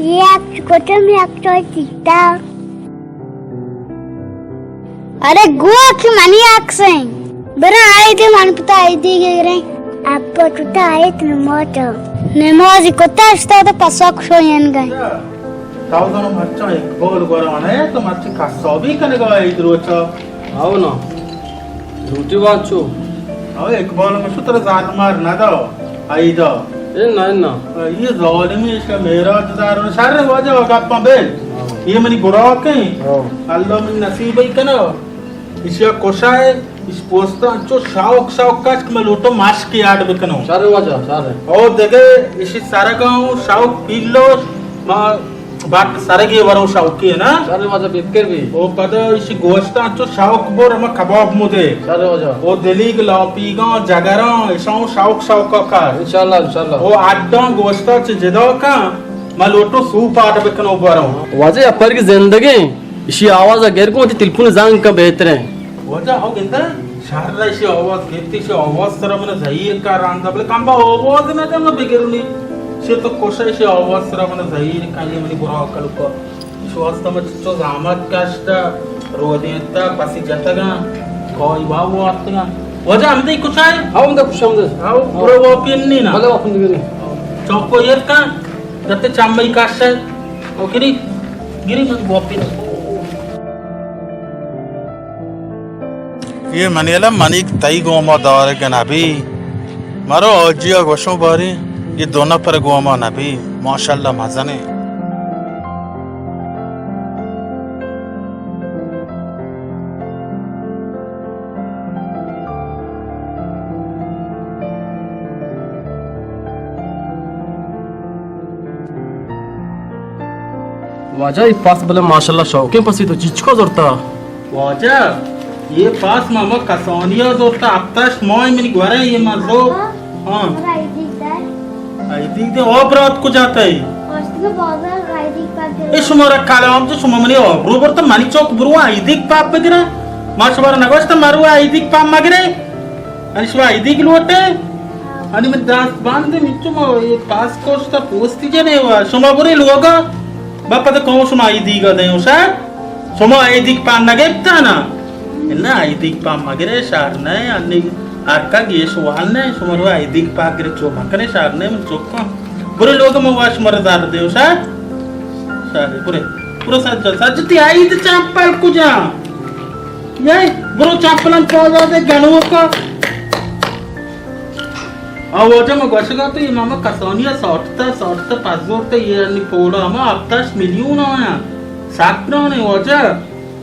یہ آپ کتم یک تو چیتا۔ ارے گو کہ منی عکس ایں۔ برا آئی دے من پتا آئی دے گریں۔ اپا تو تا آیت نماز۔ نمازی کتا اشتا تو پسا کشو ین گئے۔ تاو زانو مرچاں اقبال گورا نہ تو مرچی قصابی کنگا عید روچا۔ آو نا۔ لوٹی وانچو۔ آو اقبال مشو ترا زار مار نہ دا۔ عیدا۔ اے نہ، اے نہ۔ یہ ظالمی اس کا معراج دار شر واجہ گپاں بے۔ یہ منی براک ہیں۔ ہاں۔ اللہ من نصیب ہی کنا۔ اشیا کشا ہے، اش پوستا انچو شوق شوق کش کہ میں لوٹو ماش کی آڈ بکنو۔ شر واجہ، شر ہے۔ او دگے اشی سرگاں شوق پیلو ما بٹ سرگی ورو شوقی ہے نا؟ شر واجہ بکر بھی۔ او پدا اشی گوشتا انچو شوق بور ہما کباب مدے۔ شر واجہ۔ او دلیگ لاپیگاں جگراں اشاں شوق شوق کر۔ انشاءاللہ، انشاءاللہ۔ او اڈاں گوشتا چہ جدا کن ما لوٹو سوپ آڈ بکنو برو۔ واجہ اپر کی زندگی اشی آواز گر کو تلفون زنگ کا بہتر ہے۔ واجہ ہو گندہ شہر را اشی آواز گپتی، اشی آواز سرا من زہیر کا راندا، بلے کم با آواز نہ دے من بگرنی۔ اشی تو کوشا اشی آواز سرا من زہیر کا، یہ منی برا عقل کو۔ اشی واسطہ من چچو زحمت کشتا، رو دیتا، پسی جتگا، کوئی وا واتگا۔ واجہ ہم دے کچھ آئے؟ ہاں، ہم دے کچھ ہم دے۔ ہاں، برو واپی نہیں نا۔ بلے واپی نہیں۔ چوکو یہ کا، جتے چمبئی کش ہے۔ او گری، گری من واپی۔ اے منیلا منیگ تئی گوما دارگ نبی۔ مرو آجیا گوشوں باری، اے دو نفر گوما نبی۔ ماشاءاللہ مزنے۔ واجہ، اے پس بلے ماشاءاللہ شوقیں پسی، تو چیچکو زرتا؟ واجہ، یہ پاس ما ما کسانیا زرتا، ہفتش ماہ منی گورے یہ ما زور۔ ہاں۔ ہاں۔ اور آئی دیگ دے۔ آئی دیگ دے، او برات کجا تئی؟ پاس کے بازار آئی دیگ پاک دے۔ اے شمارا کلام تو شما منی آبرو برتا، منی چوک برو آئی دیگ پاک بگرے۔ ما شمارا نگوشتا مرو آئی دیگ پاک مگرے۔ انی شما آئی دیگ لوٹے؟ انی من دست بند، من تو ما یہ پاس کوشتا پوستی جنے وا۔ شما برے لوگا۔ با پتہ کہوں شما آئی دیگا دیں، شاید شما آئی دیگ پان نگپتا نا؟ نہ، آئی دیگ پان مگرے، شار نہ، انی ہر کا گیش وال نہ، شما رو آئی دیگ پان گرے چو مکنے، شار نہ، من چکاں۔ برے لوگ من واش مر دار دے، شار؟ شار، برے، برو سجا، سجتی آئی دی چمپل کجا؟ یہ، برو چمپلن پوزا دے گنوکا۔ آ واجہ ما گوشگا تو یہ ماما کسانی ء ساٹتا، ساٹتا پزورتا، یہ انی پوڑا ہما ہفتش میلیون آیا۔ سک نانے واجہ۔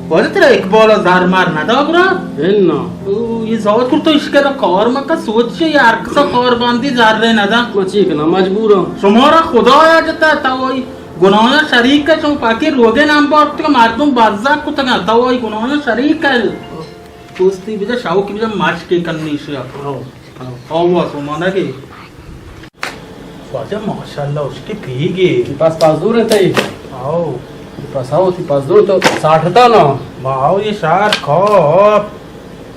واجہ ترا اقبال ء زر مر ندا گرا؟ انا۔ او، یہ زاوت کرتا اشکل کار مکا سوچ چے، یہ ہر کسا کار باندی زر رے ندا۔ ما چی کنا، مجبورا۔ شمارا خدایا جتا، تو آئی گناہاں شریک ہے، شما پاکی روگے نام بارتگا، مردم بزا کتگا، تو آئی گناہاں شریک ہے۔ دوستی بجا شاو کی بجا ماش کے کننی شیا۔ آوا سومانا کے۔ واجہ ماشاءاللہ، اس کے پیگے۔ تی پاس پاس دور ہے تئی۔ آؤ۔ تی پاس آؤ، تی پاس دور تو ساٹھتا نا۔ ما آؤ، یہ شار کھاپ۔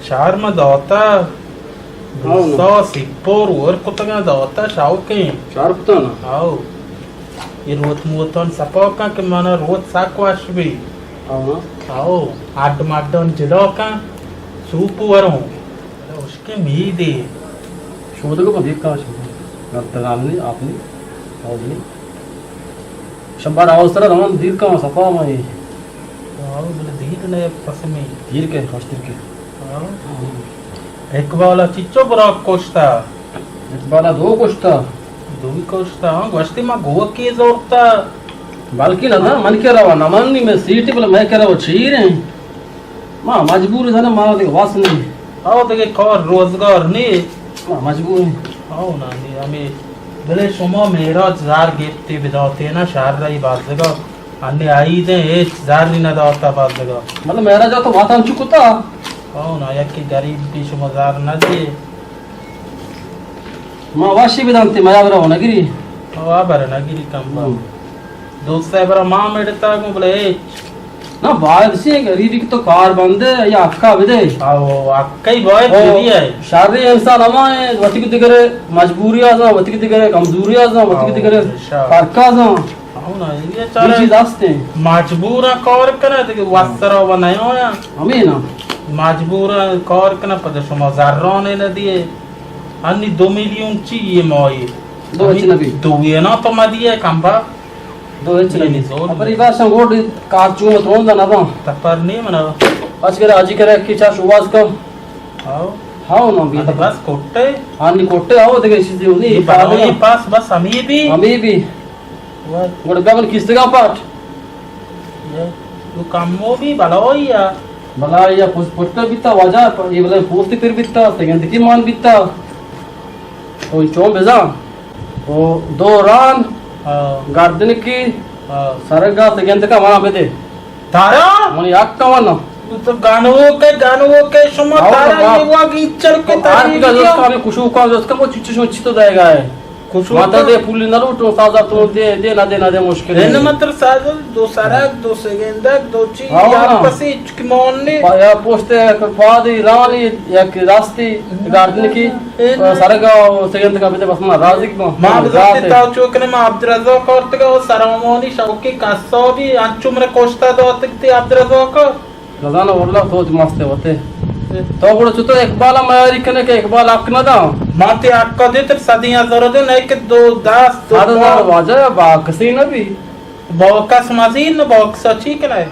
شار ما داتا۔ آؤ نا۔ دوستا سپور ور کتگا داتا شاو کے۔ شار کتا نا۔ آؤ۔ یہ روت موتان سپا کن کہ منا روت سک وش بی۔ آؤ۔ آؤ۔ اڈ مڈان جدا کن۔ سوپ وروں۔ اشکیں میدے۔ شودگو پہ دیر کاش۔ نہ تگان نہیں، آپ نہیں، آواز نہیں۔ شمبار آواز ترا روان دیر کاں صفا میں۔ آواز بلے دیر نے پس میں۔ دیر کے، خوش دیر کے۔ ہاں۔ اقبال چچو برا کشتا۔ اقبال دو کشتا۔ دوی کشتا، ہاں، گوشتی ما گوکی زورتا۔ بلکہ نہ، من کے روا نہ من نہیں، میں سیٹی بلے میں کے روا چیر ہیں۔ ما مجبور زنه، ما دیگه واس نی۔ او دیگه کار روزگار نی۔ ما مجبور ایں۔ او نا نی، ہمیں بلے شما معراج زار گپتی بداتے نا، شہر رہی بازگا۔ انی عید ایں، ہچ زری نہ داتا بزگا۔ مطلب، مہراج ءَ تو واتاں چو کتا؟ او نا، یکی غریب بی شما زر نہ دیے۔ ما واشی بدانتی، ما برا نگری۔ او برا نگری کم با۔ ہم۔ دوست برا ما مڑتا گوں بلے ہچ۔ نا، باید سی غریبی کہ تو کار بندے یا حقا بدے۔ او حقی باید او بدی ہے۔ شری انسان ہما ہے، وتی کی دگرے مجبوری آزاں، وتی کی دگرے کمزوری آزاں، وتی کی او دگرے شر۔ فرق آزاں۔ ہاں نا، یہ یہ چارے چیز ہستے ہیں۔ مجبوراں کار کنا، دیگه وسرا و نیایا۔ ہمیں نا۔ مجبوراں کار کنا، پد شما زران نہ دیے۔ انی دو میلیون چی یہ ماہی؟ دو ہچ نبی۔ دو یہ نا تو مدیے کم با۔ دو ہچ نبی۔ زور اپر ای بار سن گوڈ کار چون تو نہ با۔ تپر نہیں منا۔ اچ کرے، اجی کرے کہ چا شواز کم۔ ہاں۔ ہاں نا بی۔ بس کوٹے۔ ہاں نی کوٹے آؤ دیگه چیزی نہیں۔ یہ بناؤ یہ پاس بس ہمیں بھی۔ ہمیں بھی۔ گڑا بیا من کیستگاں پاٹ۔ تو کمو بھی بلائی یا۔ بلائی یا پوست پٹا بیتا واجہ، یہ بلا پوست پر بیتا، سگندکی مان بیتا۔ تو چون بزاں؟ او دو ران، ہاں۔ گردنکی، ہاں۔ سرگا سگندکا منا بدے۔ تارا؟ من یک کمانا۔ تو گانو کے، گانو کے شما ہاں، تارا ہاں۔ یہ واگی چل کے تو تاری آرتی کا ویڈیو۔ دوست کا ہمیں کشو کا دوست کا وہ چچو شما چی تو دے گا ہے۔ کچھ ماتا ہوتا دے پولی نہ لوٹو، سازا تو دے، دے نہ دے، نہ دے، مشکل دے نہیں۔ نہ مطلب سازا دو سرک، دو سگندک، دو چی، ہاں، یا ہاں۔ پسی چکی مون نے۔ پا-، یا پوستے، پادی، رانی، یک راستی، گاردن کی، اے نہ۔ سرگا و سگندکا بدے بس ما راضی کو۔ ما بزانتے تا چوکنے ما عبدالرزاق کارتگا و سرامانی شوقی قصابی، انچو من کشتا داتگ تی عبدالرزاق۔ نزاناں واللہ تو وتی مست ئے وتے۔ تو گڑا چطور اقبال ءَ میاری کنے کہ اقبال حق نہ داں؟ ما تی حق ءَ دیت صدی ہزار دے، نئے کہ دو دست، دو صد ہزار پا۔ واجہ با کسی نہ بی۔ با کس مزید نہ با کس چی کنے؟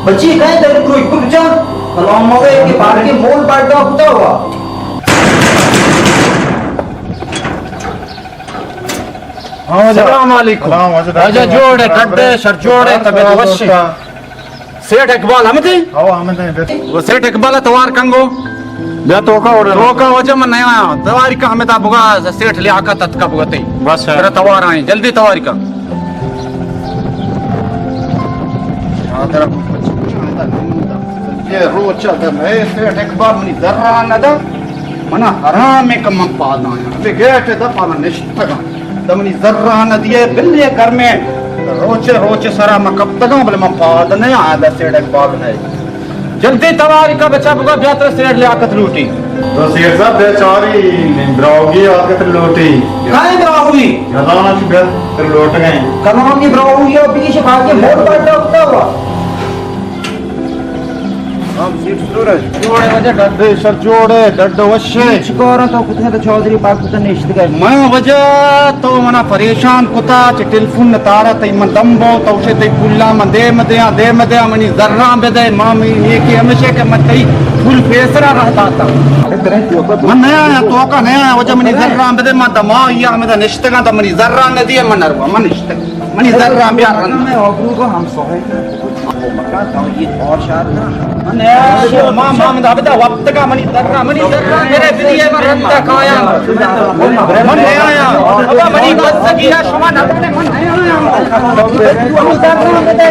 بچی کئے تئی کوئی کجا؟ سلام مگے کہ بار کے مول پڑدا کتا ہوا۔ ہاں، واجہ۔ السلام علیکم۔ سلام، واجہ۔ واجہ جوڑ ئے، ڈڈ ئے، شر جوڑ ئے، طبیعت وش ئے؟ سیٹھ اقبال ہمدے؟ او، ہمدے، بس۔ وہ سیٹھ اقبال توار کنگو۔ بیا توکا اوڑے۔ توکا واجہ من نیا آیا۔ تواری کا ہمدا بگا سیٹھ لیاقت اتکا بگتے۔ بس ہے۔ ترا توار آئیں، جلدی تواری کا۔ یہ روچا دم ہے، سیٹھ اقبال منی ذرا نہ دا۔ منا حرام ہے کہ من پاد آیا۔ بے گیٹ دا پانا نشتگا۔ دمنی زران دیئے بلے گرمیں۔ روچے روچے سرا ما کپتگاں، بلے من پاد نہ آں، دا سیٹھ اقبال نہ۔ جلدی تواری کا بچا بگا، بیا ترا سیٹھ لیاقت لوٹی۔ تو سیٹھ صاحب بیچاری براہوئی عادت لوٹی۔ کائیں براہوئی؟ نزاناں چو بیا تر لوٹ گئے۔ کلام کی براہوئی ہے، پیش بھاگے موٹ بیٹھا ہوتا ہوا۔ ہم سیٹھ سورج۔ جوڑے واجہ ڈڈے، شر جوڑے، ڈڈ وشے۔ چکوراں تو کتے تو چوہدری پاک کتا نشتگے۔ من واجہ تو منا پریشان کتا، چہ ٹیلیفون نتارا تئی من دم بو، تو شے تئی پولاں من دیم دیاں، دیم دیاں، منی زراں بدے، ما منی نیکی ہمیشے کہ من تئی پول پیسرا رہ داتا۔ من نیا آیا، توکا نیا آیا، واجہ منی زراں بدے، من دما یا ہمدا نشتگاں، تو منی زراں ندیے، من نروا، من نشتگ۔ منی زراں بیا رند۔ میں آبرو کو ہم سوہے۔ من نیا، ما، ما، من ابدا وپتگا منی زراں، منی زراں میرے بدیے من رندا کایا۔ من نیا آیا۔ ابا منی بزگی ہے، شما نہ جانے من نیا آیا۔ منی زراں بدے۔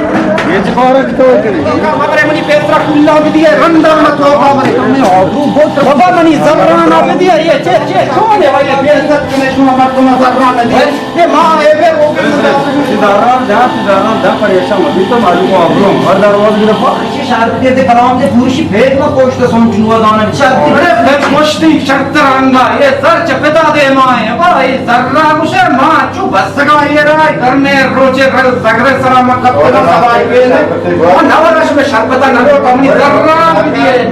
مبرے منی پیسرا کلا بدیے، رندا من تو بابا۔ بابا منی زراں نہ بدیے، یہ چے، چے، چونے والے بے عزت کنے شما مردم زراں نہ دیے۔ یہ ماں اے بے وہ۔ چیداران دا، چیداران دا پریشان مبی تو معلوم ہو ابرو۔ ہر دروازہ گرفت۔ شرط دے کلام دے پوشی پھیر ما کوشت سن چنوا دانا۔ شرط دے۔ ارے پھر پشتی شرط رنگا، یہ سر چہ پتا دے ماں ہے۔ بھائی زراں گوشے ماں چو بسگا یہ رائے گرمے روچے رگ زگرے سلام کپتے سبائی بیلے۔ نورش میں شربتا نہ لو، کمنی زراں دیے۔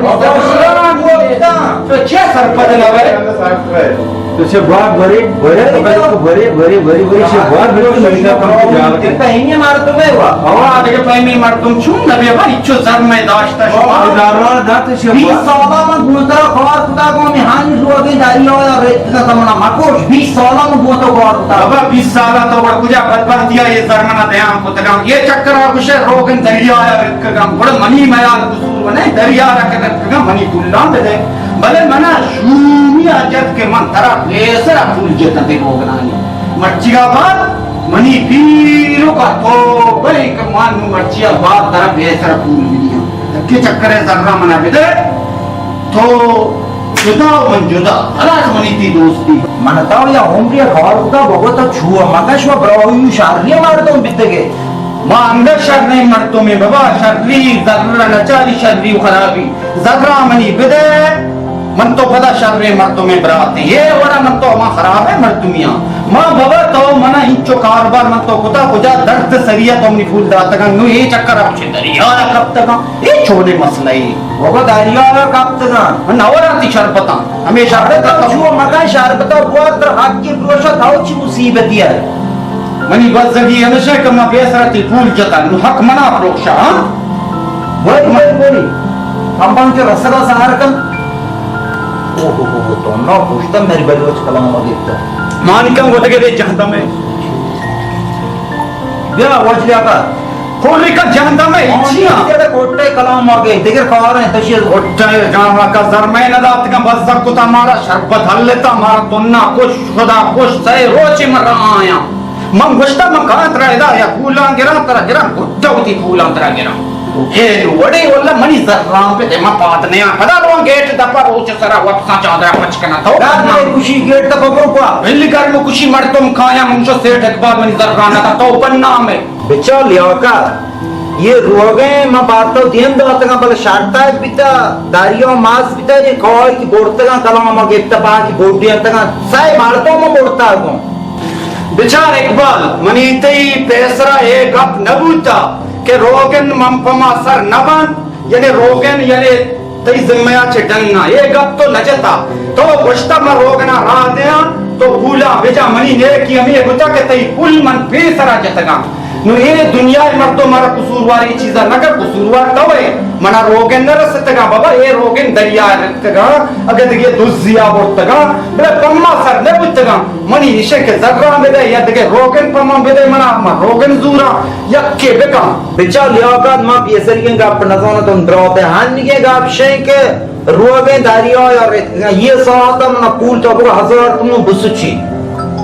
زراں دیے۔ تو چے سرپد نہ ہوئے؟ تو چہ بار بری، بری، بری، بری، بری، بری، چہ بار بری، تو نشہ کم کجا؟ پہمی مردم ہے وا۔ ہوا، دیگه پہمی مردم چون نبی با، اچو زر میں داشتہ شما۔ ہزاران دات چہ بیست سالا من گوترا کار کتا کو، می ہانی روگی دریا یا ریت کا زمانہ مکوش، بیست سالا من گوتو کار کتا۔ بابا، بیست سالا تو وڑ کجا بدبختی ہے، یہ زر منا دیان کتگا۔ یہ چکر آ گوشے روگن دریا یا ریت کا گم، بڑا منی میال قصور بنے، دریا را کہ ریت کا گم، منی پلان دے دے۔ بلے منا شومی ءَ جت کہ من ترا پیسر ءَ پول جتاں تئی روگنانی۔ مرچی ءَ بعد منی پیرک ءَ تو بلے کہ من نوں مرچی ءَ بعد ترا پیسر ءَ پول بدیاں۔ کہ چکر ءِ زراں منا بدے، تو جدا و من جدا۔ خلاص منی تئی دوستی۔ من تو یا عمری کار کتا بگو تو چو مکش و براہی شاری مردم بیتگے۔ ما انگت شریں مردمے بابا، شری زر نچاری، شری و خرابی۔ زراں منی بدے، من تو پدا شریں مردمے براتیں۔ اے وڑا من تو ہما خرابیں مردمیاں۔ ما بابا تو منا انچو کاروبار من تو کتا، کجا درد سریا تو منی پول داتگاں، نو اے چکر ءَ چہ دریا ءَ کپتگاں۔ اے چونیں مسئلہ اے؟ بابا دریا ءَ کپتگاں۔ من نہ وراں تئی شربتاں۔ ہمے شربت تو چو مکن، شربت ءَ بوار تر حق کی پروشا تو چی مصیبتی ہے؟ منی بزگی ہمیشہ کہ ما پیسرا تئی پول جتا، نو حق منا پروشا، ہاں؟ بولی، بولی، بولی۔ کمپان کے رسگا سہار کن۔ او ہو ہو ہو، تو نہ پوچھتا میری بلوچ کلام آ دیتا۔ مانکم گوتگے دے جہنم ہے۔ بیا وجہ کا۔ کوری کا جہنم ہے، اچھا۔ تیرے کوٹے کلام آ گئے، دیگر کار ہیں، تشیر۔ کوٹے جہنم کا زر میں نہ داتگا، بزگ کتا مارا، شربت حلتا مارا، تو نہ کچھ خدا خوش، سئے روچے من رہا آیاں۔ من گوشتا، من کاں ترا ادا یا پولاں گراں، ترا گراں، گڈا وتی پولاں ترا گراں۔ اے نو وڑے واللہ منی زراں پہ دے، من پاد نیاں۔ پدا رواں گیٹ دپا، روچ سرا وپساں چادرا پچ کناں۔ تو نہ، نہ، کشی گیٹ دپا برو کوا۔ بل گرم کشی مردم کایاں، من شو سیٹھ اقبال منی زراں نہ تو بنام ہے۔ بچا لیاقت، یہ روگیں من بات تو دیم داتگاں، بلے شرطہ بیتا، دریا ماس بیتا، یہ کار کی بورتگاں، کلام گپتا، پاکی بوڈی انتگاں، سائے مردم من بورتا گوں۔ بچار اقبال، منی تئی پیسرا اے گپ نہ بوتا کہ روگن من پما سر نہ بنت، یعنی روگن یعنی تئی ذمہ ءَ چہ ڈنگاں۔ اے گپ تو نہ جتا۔ تو گوشتا من روگنا راہ دیاں، تو پولاں بجا۔ منی نیکی ہمے بوتا کہ تئی پول من پیسرا جتگاں۔ نو اے دنیا ءِ مردم مارا قصوروار اے چیزا نہ کن، قصوروار تو ئے۔ منا روگن نہ رستگاں بابا، اے روگن دریا ءَ رتکگاں، اگہ دگہ دزیا برتگاں، بلے پما سر نہ بوتگاں۔ منی ایشے کہ زراں بدے یا دگہ روگن پما بدے، منا، من روگن زوراں، یکے بکن۔ بچا لیاقت، ما پیسریگیں گپ نزاناں، تو برات ءِ ہنیگیں گپ شیں کہ روگیں دریا یا رتکگاں، یہ ساعت منا پول تو بگو ہزار تومن بسچی۔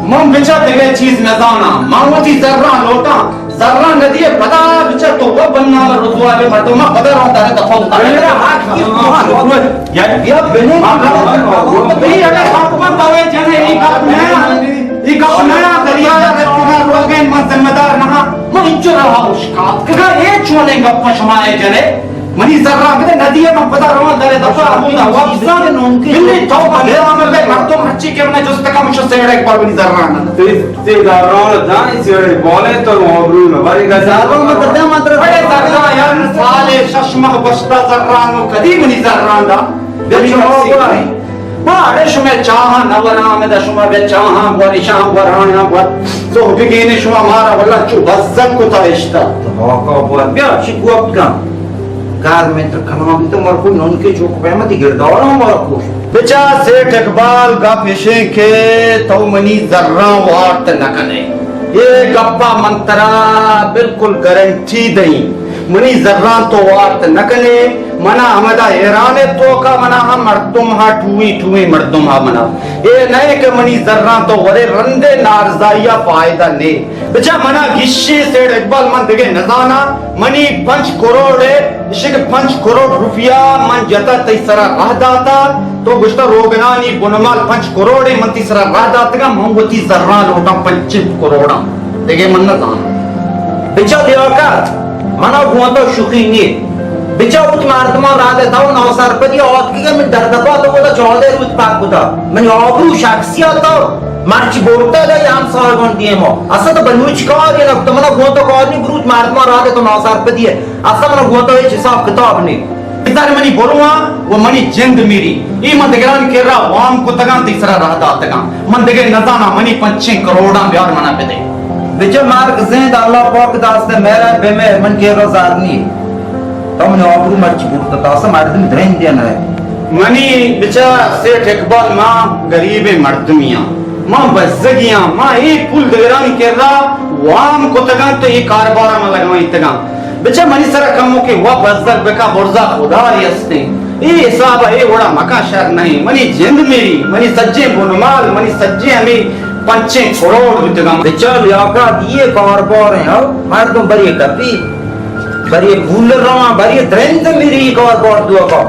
من بچا دگہ چیز نزاناں، من وتی زراں لوٹاں۔ زراں ندیے پدا بچا تو و بنام رسوا بے مردم، ما پدا رواں دارے دفعہ اتاں۔ میرا حق کی، یار، یا بنے، بنے اگر حق من باوے جنے، ای گپ نیا، ای گپ نیا، دریا یا رتکگاں روگیں، من ذمہ دار نہاں، من انچو رہا اشکات کگا، اے چونیں گپ شما اے جنے، منی زراں بدے ندیے، من پدا رواں دارے دفعہ ہمودا وپساں۔ بلے تو بنام بے مردم ہرچی کہ منا جست کم شو سیڑ ایک بار منی زراں نہ۔ تئی زران جان، سیڑے بولے تو آبرو نہ بری گا۔ زران مت دے مت۔ بڑے زران یار، سالے شش ماہ گوشتا زران و کدی منی زران دا؟ بے شما بری۔ ما اڑے شما چاہاں نہ وراں، ہمدا شما بے چاہاں بوری، شام وراں بور۔ تو بگینے شما مارا واللہ چو بزگ کتا اشتا۔ تو موقع بور۔ بیا چی گوپ کن۔ کار میں تر کلام تو مر کو نون کے چوک پہ مت گرداراں مر کو۔ بچار سیٹھ اقبال، گپ اشیں کہ تو منی زراں وارت نہ کنے۔ اے گپا من ترا بالکل گارنٹی دئیں۔ منی زراں تو وارت نہ کنے۔ منا ہمدا ایران ءِ توکا منا ہم مردم ہا، ٹوئیں ٹوئیں مردم ہا منا۔ اے نئے کہ منی زراں تو ورے، رندے نارزائی ءَ فائدہ نے۔ بچار منا گشے سیٹھ اقبال، من دگہ نزاناں۔ منی پنچ کروڑ ءِ، اشی کہ پنچ کروڑ روپیہ من جتا تئی سرا راہ داتا، تو گوشتا روگنانی بنمال پنچ کروڑ ءِ، من تئی سرا راہ داتگا، من وتی زراں لوٹاں پنچ کروڑاں، دگہ من نہ زاناں۔ بچا لیاقت، منا گوں تو شوخی نی۔ بچا وتی مردمان راہ دے، تو نوسرپدی آتکی کہ من در دپا تو بولا چودہ روچ پاک بوتا۔ من آبرو شخصیت تو مرچی بورتا دے ہم سال گون دیما۔ اصلا تو بلوچ کار یہ نکتا، منا گوں تو کار نی، بروت مردمان راہ دے تو نوسرپدی ہے۔ اصلا منا گوں تو ہچ حساب کتاب نی۔ زر منی برواں و منی جند میری۔ اے من دگرانی کرا وام کتگاں، تئی سرا راہ داتگاں۔ من دگہ نزاناں، منی پنچیں کروڑاں بیار منا بدے۔ بچہ مارک زند، اللہ پاک داست مہر بمہر، من کرا زر نی۔ تو منی آبرو مرچی برت، تاسا مردم درندے نہ۔ منی بچہ سیٹھ اقبال، ما غریبیں مردمیاں، ما بزگیاں، ما اے پول دگرانی کرا وام کتگاں تو اے کاربارا ما لگائینتگاں۔ بچہ منی سرا کموکے وا بزگ بکا، برزا خدای استیں۔ اے حساب اے وڑا مکا، شر نہیں۔ منی جند میری، منی سجیں بنمال، منی سجیں ہمے پنچیں کروڑ بوتگاں۔ بچہ لیاقت، اے کاربار ہیں، ہو؟ مردم بری کپی، بری پول رواں، بری درند میری کاربار توکا۔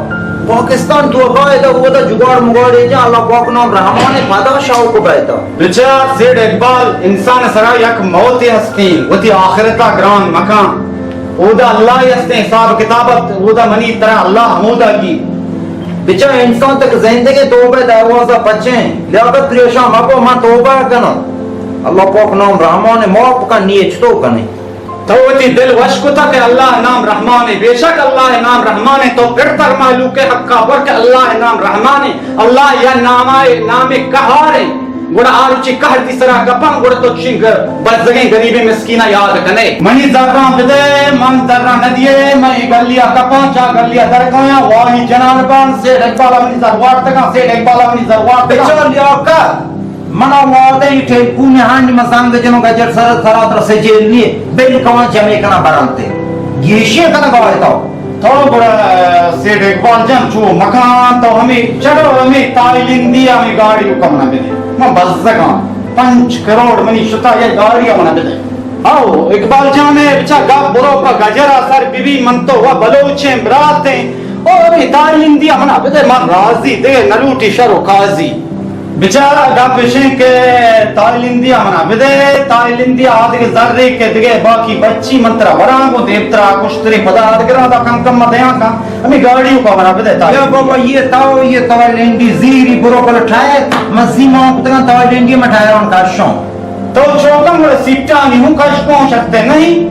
پاکستان توکا ادا اودا جگاڑ مگاڑے جا، اللہ پاک نام رحمان پدا شوق بیتا۔ بچار سیٹھ اقبال، انسان سرا یک موتے ہستیں، وتی آخرتا گران مکان۔ اودا اللہ ہستیں، حساب کتابت اودا منی ترا اللہ ہمودا گی۔ بچار انسان تک زندگی توبہ دروازہ پچیں، لیاقت پریشان مبو، من توبہ کنوں۔ اللہ پاک نام رحمان معاف کن، نیچ تو کنے۔ تو وتی دل وش کتا کہ اللہ نام رحمان ہے۔ بے شک اللہ نام رحمان ہے۔ تو پھر تر مہلوک حقا بر کہ اللہ نام رحمان ہے۔ اللہ یا نامائے نام قہار ہے۔ گڑا آ روچی قہر تی سرا کپاں، گڑا تو چشیں گ-، بزگیں غریبیں مسکیناں یاد کنے۔ منی زراں بدے، من زراں ندیے، من اے گلیا کپاں، چا گلیا در کایاں، واہی جنان بان، سیٹھ اقبالا منی زر وارتگاں، سیٹھ اقبالا منی زر وارتگاں۔ بچار لیاقت، منا وعدہ ای ٹیلیفون ہانی، من زنگ جنوں گجر سر سرا ترا سجل نیے، بل کواں جمع کنا برانتے۔ گیشی کنا گاہ تو۔ تو گڑا سیٹھ اقبال جان چو مکان، تو ہمے چڑو ہمے تائلندی ہمے گاڑی کو منا بدے۔ من بزگاں، پنچ کروڑ منی شتا، یہ گاڑی منا بدے۔ او اقبال جان، اے بچا گپ برو پا گجرا سر بی بی، من تو و بلوچیں براتیں۔ او ہمے تائلندی منا بدے، من راضی، دے نلوٹی شر و قاضی۔ بچار گپ اشیں کہ تائلندی منا بدے، تائلندی آدگہ زرے کہ دگہ باقی بچی من ترا وراں گوں، دیمترا کشتریں پدا آدگراں دا کم کم دیاں کن۔ ہمے گاڑی کو منا بدے تا۔ یا بابا، یہ تاو، یہ تاو لینڈی زیری برو بل ٹائر، من زیما کتگاں تاو لینڈی، من ٹائران کشوں۔ تو چوکم گڑا سیٹانی ہوں کش کوں، شرتے نہیں۔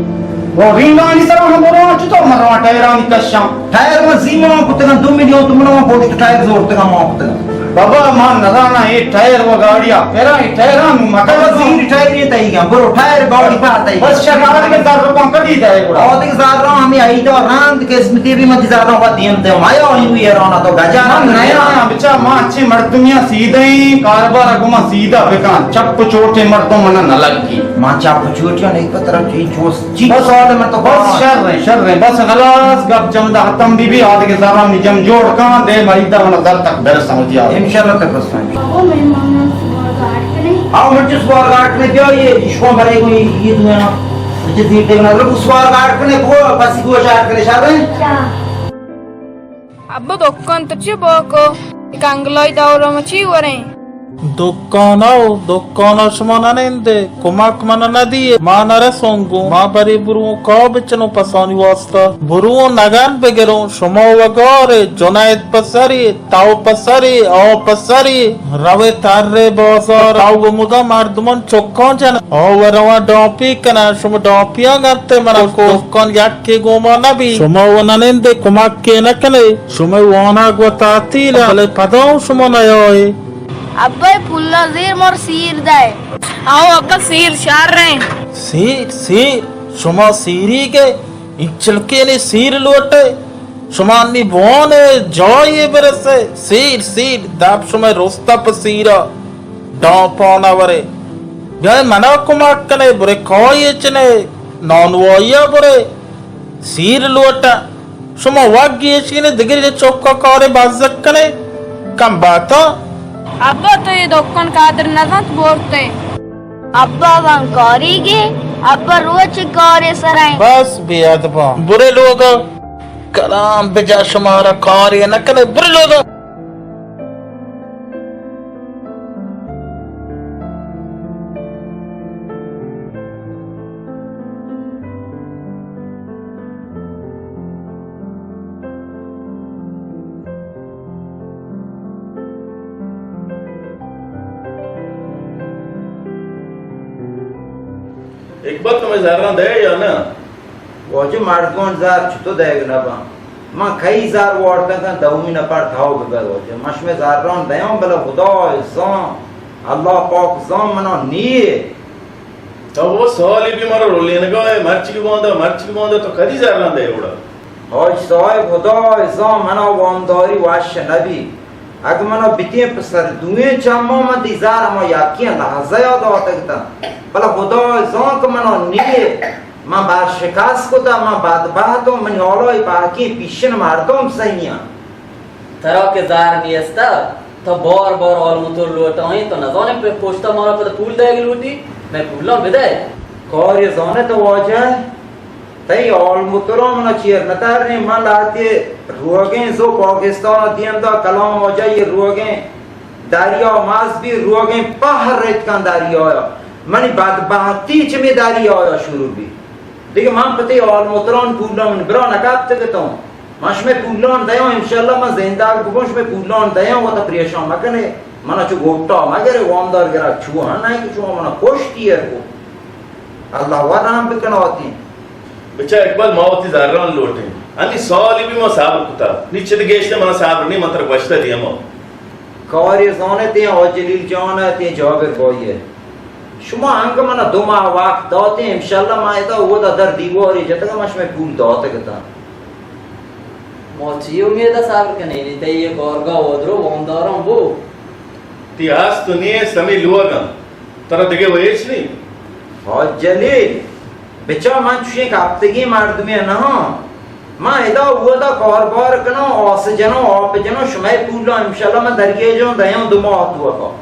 وہ رینگانی سرا ہم برو، چطور من رواں ٹائرانی کشاں؟ ٹائر من زیما کتگاں، دو میلیون تو من پوشت ٹائر زورتگاں ما کتگاں۔ بابا، ما نزاناں اے ٹائر و گاڑی ء پرا، اے ٹائراں نوں مکن بابا، زیر ٹائر یہ تئی گا، برو ٹائر گاڑی پہ تئی۔ بس شکار کے زر رکھوں کدی دے گڑا۔ آدگہ زراں ہمیں ایدا راند قسمتی بھی متی زراں و دیم دے، ما یا ہیو یہ رانا تو گجا من نیا، بچا ما اچھے مردمیاں سیدھیں کاروبار گما سیدھا بکاں، چپ چوٹے مردم منا نہ لگی۔ ما چپ چوٹیاں نہیں پترا چی چوس۔ چی بس، سوال من تو بس، شر ہیں، شر ہیں، بس خلاص، گپ جمدا ختم بی بی، آدگہ زرانی جم جوڑ کن، دے مریدا منا زر تک برساں وتی آ۔ انشاءاللہ تک رساں۔ بابا، منی ماما سوار گاٹ کنے۔ آؤ، مرچی سوار گاٹ کنے، بیا یہ اشکو برے کو یہ، یہ دنیا۔ مرچی زیر دیکھنا، لوگ سوار گاٹ کنے، کو پسی کو شاٹ کنے، شر ہیں؟ کیا؟ ابا دکان تو چی باکو؟ یک انگلائی دورا ما چی وریں؟ دکانا و دکانا شما ننندے، کمک من ندیے، ما نرسوں گوں، ما برے بروں کاہ بچنوں پسانی واسطہ۔ بروں نگن بگروں، شما و گارے، جنید پسری، تاو پسری، آ پسری، روے ترے بازار، تاو و مدام مردمان چکاں جن، آ و رواں ڈاپی کنن، شما ڈاپیاں گنتے منا کو، دکان یکے گوما نبی، شما و ننندے کمک کے نکنے۔ شمئے وانگ و تعطیل ء، بلے پدا اوں شما نیائے۔ ابا، اے پولاں زیر مر سیر دئے۔ آؤ ابا، سیر شر ایں۔ سیر، سیر، شما سیریگ ئے، انچلکینے سیر لوٹئے۔ شما انی بوان ء جاہے برسئے۔ سیر، سیر، دپ شمئے رستہ پہ سیرا ڈاپان ء ورے۔ بیائے منا کمک کنئے، برے کاہے چنئے، نانوائی ء برے۔ سیر لوٹاں۔ شما وت گیشین ئے، دگرے چکا کارے بزگ کن ئے۔ کم باتاں۔ ابا، تو اے دکان قادر نزانت برت ئے۔ ابا، من کاریگے، ابا روچ کارے سر ایں۔ بس بے ادباں۔ برے لوگا۔ کلام بجا، شمارا کارے نہ کن ئے۔ برے لوگا۔ اقبال، تو مئے زراں دئے یا نہ؟ واجہ، مردمان زر چتو دئیگ نہ باں؟ من کئی زر وارتگ انت، دومی نفر تھا ببئے واجہ۔ من شمئے زران دیاں، بلے خدا زان، اللہ پاک زان، منا نیے۔ تو وہ سالی بھی مارا رولینگا ہے، مرچی باندا، مرچی باندا، تو کدی زران دے اوڑا؟ حاج صاحب، خدا زان، منا وامداری وش نبی۔ اگہ منا بتیں پہ سر دوئیں چماں، من دی زر ہما یکیں لحظہ ءَ داتگ اتاں۔ بلے خدا زان کہ منا نیے، من برشکست کتاں، من بدبہتاں، منی حالا اے پہکیں پیشن مردم سہی آں۔ ترا کہ زر نیست، تو بار بار آل موتور لوٹائیں، تو نزانے پہ پشتا مارا پدا پول دئیگ لوٹی، مئے پولاں بدئے۔ کارے زانے تو واجہ، تئی آل موتوراں منا چیر نتریں، من لہتے روگیں زو پاکستان دیم دا کلام واجہ، یہ روگیں دریا ماز بی، روگیں پہر ریتکاں دریا، منی بدبہتی چمی دریا شروع بی۔ دیگہ من پہ تئی آل موتران پولاں من برا نکپتگ اتاں۔ من شمئے پولان دیاں، انشاءاللہ من زندگ بباں، شمئے پولان دیاں، وتا پریشان مکنے، منا چو گوٹا مگرے، وامدار گرا چو ہن نہ کہ شما منا کشتی ار کو۔ اللہ و رحم بکناتی۔ بچا اقبال، ما وتی زران لوٹیں۔ انی سالی بھی ما صبر کتا۔ نی چد گیشتے منا صبر نہیں، من تر گوشتا دیما۔ کاری زانے تیں حاج جلیل جان ء تیں جابر بھائی ء۔ شما انگہ منا دو ماہ وقت داتیں، انشاءاللہ ما ادا اودا در دیواری جتگا ما شمئے پول داتگ اتاں۔ ما چی امید ء صبر کنیں؟ نی تئی یہ کارگاہ ودرو وامداراں بو۔ تی ہست و نیست ہمیں لوگاں۔ ترا دگہ و ہیچ نہیں۔ حاج جلیل، بچا من چوشیں کپتگیں مردمے نہ آں۔ من ادا اودا کاربار کناں، آس جناں، آپ جناں، شمئے پولاں انشاءاللہ من درگیجاں دیاں دو ماہ توکا۔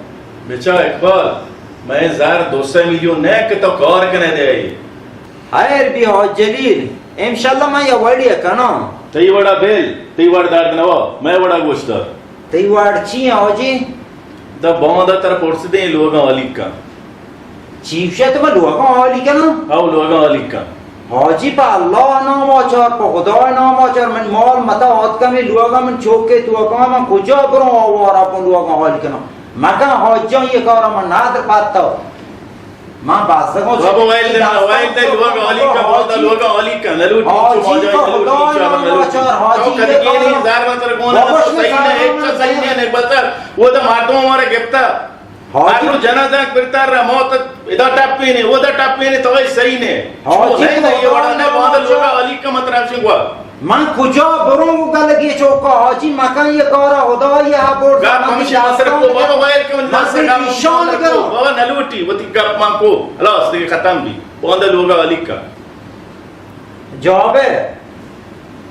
بچا اقبال، مئے زر دو سئے میلیون نہ کہ تو کار کنے دے آئی۔ خیر بی حاج جلیل، انشاءاللہ من یا وڑی کناں۔ تئی وڑا بیل، تئی وڑ درد نوا، مئے وڑا گوشت۔ تئی وڑ چی ہیں حاجی؟ دا باندا ترا پرس دیں لوگاں والیکاں۔ چی گوشے تو من لوگاں حالی کناں؟ او لوگاں حالی کن۔ حاجی پہ اللہ نام آچار، پہ خدا نام آچار، من مال متا آتکا می لوگاں من چوکے تو کاں من کجا بروں آوارا کن لوگاں حالی کناں۔ مکن حاجی جان یہ کارا من نادر پاتا۔ من بازگوں بابا ویل دے، ویل دے لوگاں حالی کن، بابا لوگاں حالی کن، نلوٹی حاجی چو پہ خدا نام آچار، حاجی تو کدی یہ نہیں زار من تر گونا بابا تو صحیح نہیں، ایک تو صحیح نہیں، نہیں بتر، وہ تو مردم ہمارے گپتا۔ حاجی۔ ہر روز جنازہ برتر را موت ادا ٹپینے، اودا ٹپینے، تو اے صحیح نے۔ حاجی، تو یہ وڑا نے باندا لوگا علی کا مطلب شنگوا۔ من کجا بروں گلگی چوکا حاجی مکان یہ کارا خدا یہ ہبور گا پمشی مصرف کو بابا وائل کے من مصرف نشان کرو۔ بابا نلوٹی، وتی گپ من کو، خلاص دیگه ختم بھی۔ باندا لوگا علی کا۔ جابر،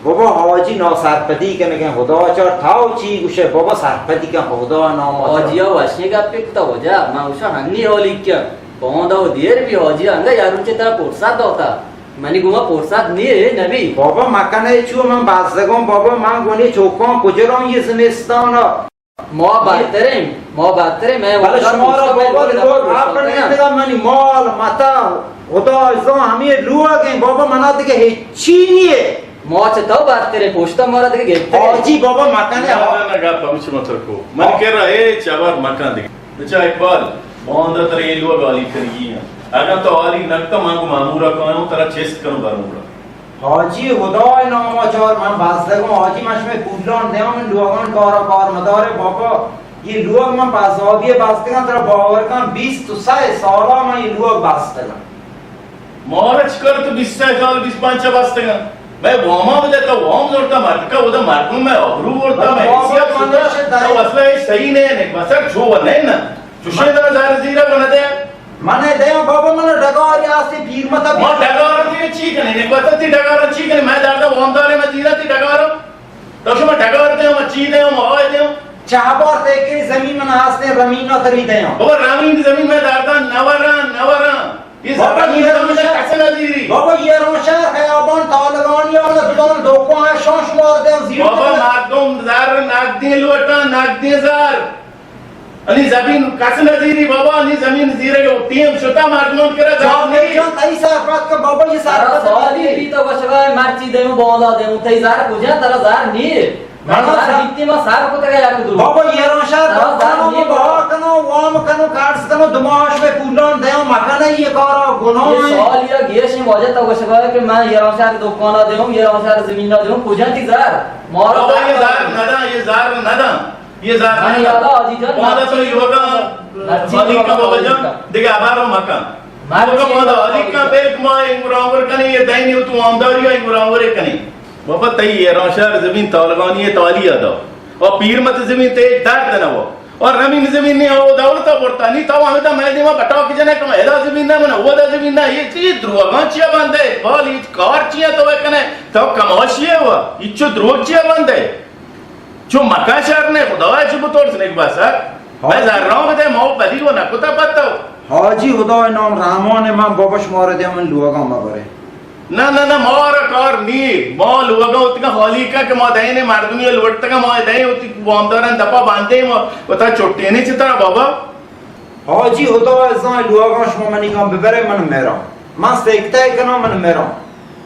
بابا حاجی ناسرپدی کنگیں، خدا چار تھا و چی گوشے، بابا سرپدی کن خدا نام آ۔ حاجی ء وشیں گپے کتا واجہ، من گوشاں ہنی حالی کن، باندا و دیر بی حاجی انگا یا روچے ترا فرصت داتا، منی گوما فرصت نیے نبی۔ بابا مکنے چو من بزگوں، بابا من گونی چوکاں کجروں یہ زمستان۔ ما برتریں، ما برتریں، مئے بلے وطن شما را دوستاں، مئے بابا وطن لوگ دوستاں آپ نندگا منی مال متا خدا زان ہمیں لوگ ہیں بابا منا دیگه ہچی نیے۔ ما چہ تو برتریں، پشتا مارا دیگه گپتریں۔ حاجی بابا مکنے۔ نہ، نہ، نہ، گپ ہمشی متر کو۔ من کرا ہچ خبر مکن دیگه۔ بچا اقبال، باندا ترا یہ لوگ حالی کنگی ہیں۔ اگر تو حالی نکتا من کو مامورا کایوں ترا چست کنوں برمورا۔ حاجی، خدائے نام ء چار من بزگوں۔ حاجی، من شمئے پولان دیاں، من لوگان کار ء کار مدارے بابا۔ یہ لوگ من پزابی ء بستگاں، ترا باور کن، بیست و سئے سالا من یہ لوگ بستگاں۔ مارا چکر تو بیست سئے سال، بیست پنچ ء بستگاں۔ مئے واما بدے تو وام زورتا مردکا، ودا مردم مئے آبرو برتا، مئے بابا، حیثیت من شتا۔ تو اصلا یہ صحیح نہیں ہے، بسر چھو و نہیں نا۔ چوشیں ترا زر زیرا بنا دے۔ من دیاں بابا، من ڈگاری آستے پیر متا ما بی۔ ڈگار تی چی کنے؟ نکبت تی ڈگار چی کنے؟ میں داردا واندارے میں زیرا تی ڈگار۔ تو شما ڈگار دے، ما چی دے، ما آئے دے۔ چہ بار تے کہ زمین من آستے رمین تری دیاں۔ بابا رمین زمین میں داردا نورا، نورا۔ یہ بابا، زمین یہ زمین روشا، کسے نہ زیری۔ بابا، یہ روشا خیابان طالبانی اور دکان دوکو ہے، شانش مار دے، زیر بابا، دے۔ مردم زر نقدی لوٹا، نقدی زر۔ انی زمین کس نہ زیری بابا، انی زمین زیرگ ء ٹیم شتا مردمان کرا زمین جابر نہیں۔ جان، تئی سرپد کہ بابا، یہ ترا سرپد سوالی نہیں۔ بی تو گوشگا مرچی دیوں، بالا دیوں، تئی زر کجا؟ ترا زر نیے۔ من زر بیتی، ما سر کتگ یک دو. بابا، ایران شہر دکان کنو، بہا کنو، وام کنو، قرض کنو، دو ماہ شمے پولان دیاں، مکن یہ کارا، گناہ یہ ہے. سال یا گیش ہیں واجہ تو گشگا ہے کہ من ایران شہر دکانا دیوں، ایران شہر زمینا دیوں، کجا تی زر؟ مارا بابا، یہ زر نداں، یہ زر نداں، یہ زر نداں. یادا حاجی جان، مادا تو یہ لوگا خالی کا بابا جان، دیگه ابر مکن. مکن. مادا حاجی کا بیگ ما انگرانور کنی، یہ دینی تو آمداری انگرانور کنی. بابا، تئی ایران شہر زمین طالبانی تالی ادا. اور پیر مت زمین تے درد نہ ہو. اور رمین زمین نے او دولت برتا نی، تو ہمیں تو میں دیما بٹا کی جنے کم ادا زمین نہ، من او دا زمین نہ، یہ چیز دروگاں چیا بندے؟ اقبال، یہ کار چیا تو کنے؟ تو کماشی ہے ہوا، یہ چو دروگ چیا بندے؟ چو مکہ شہر نے خدا ہے، چو بتور سنے بس ہے. میں زراں بدے، مو بدی و نکتا پتو. حاجی، خدای نام رحمان، من بابا شما را دیم، من لوگا مبرے. نہ، نہ، نہ، مارا کار نی. ما لوگا اتکا خالی کا کہ ما دین مردمی لوٹتگا، ما دین اتی وامداران دپا باندے، ما وتا چٹینی چی ترا بابا. حاجی، خدا زان، لوگا شما منی گام ببرے، من میرا. من سیکتا کنم، من میرا.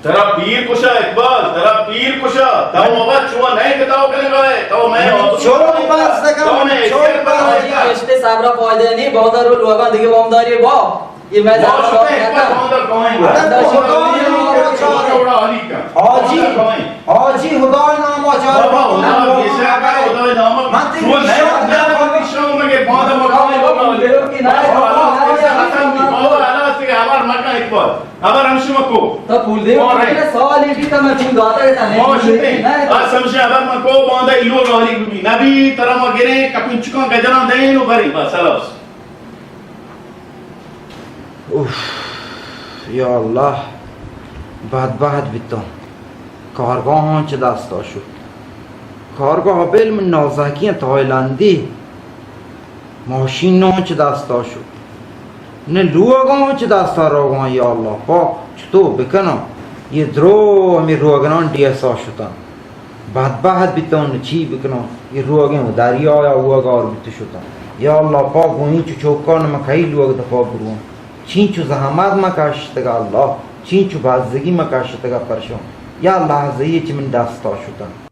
ترا پیر کشا اقبال، ترا پیر کشا. تو بابا چوا نئے کتاب کنگا ہے، تو میں چورو بس دکا، تو میں چورو بس دکا. رشتے صبر فائدہ نہیں، بہت رو لوگا دیگه وامداری با. یہ میں زیادہ شوق نہیں تھا. حاجی، حاجی، خدا نام آچار. بابا، خدا بیشک، خدا نام. من تی بیشک. خدا مگے باندا مکانی بابا. خبر ہم شما کو. تو پول دے. سالی بھی تو میں پول داتا رہتا نہیں. آ سمجھے، خبر من کو باندا ایلو رالی بھی نبی ترا ما گرے کپنچکان گجران دین و برے بس خلاص. اوف، یا اللہ، بدبخت بیتاں. کارگاہاں چہ دستا شت. کارگاہ بل من نازکیاں تائلندی. ماشیناں چہ دستا شت. نہ لوگاں چہ دستا روگاں، یا اللہ پاک، چطور بکناں؟ یہ درو ہمیں روگنان ڈی ایس آ شتاں. بدبخت بیتاں، نہ چی بکناں؟ یہ روگیں و دریایا وگار بیت شتاں. یا اللہ پاک، گوں اینچو چوکان من کئی لوگ دپا برواں؟ چینچو زحمت من کشتگا اللہ، چینچو بزگی من کشتگا پرشان. یا لحظہ یہ چہ من دستا شتاں.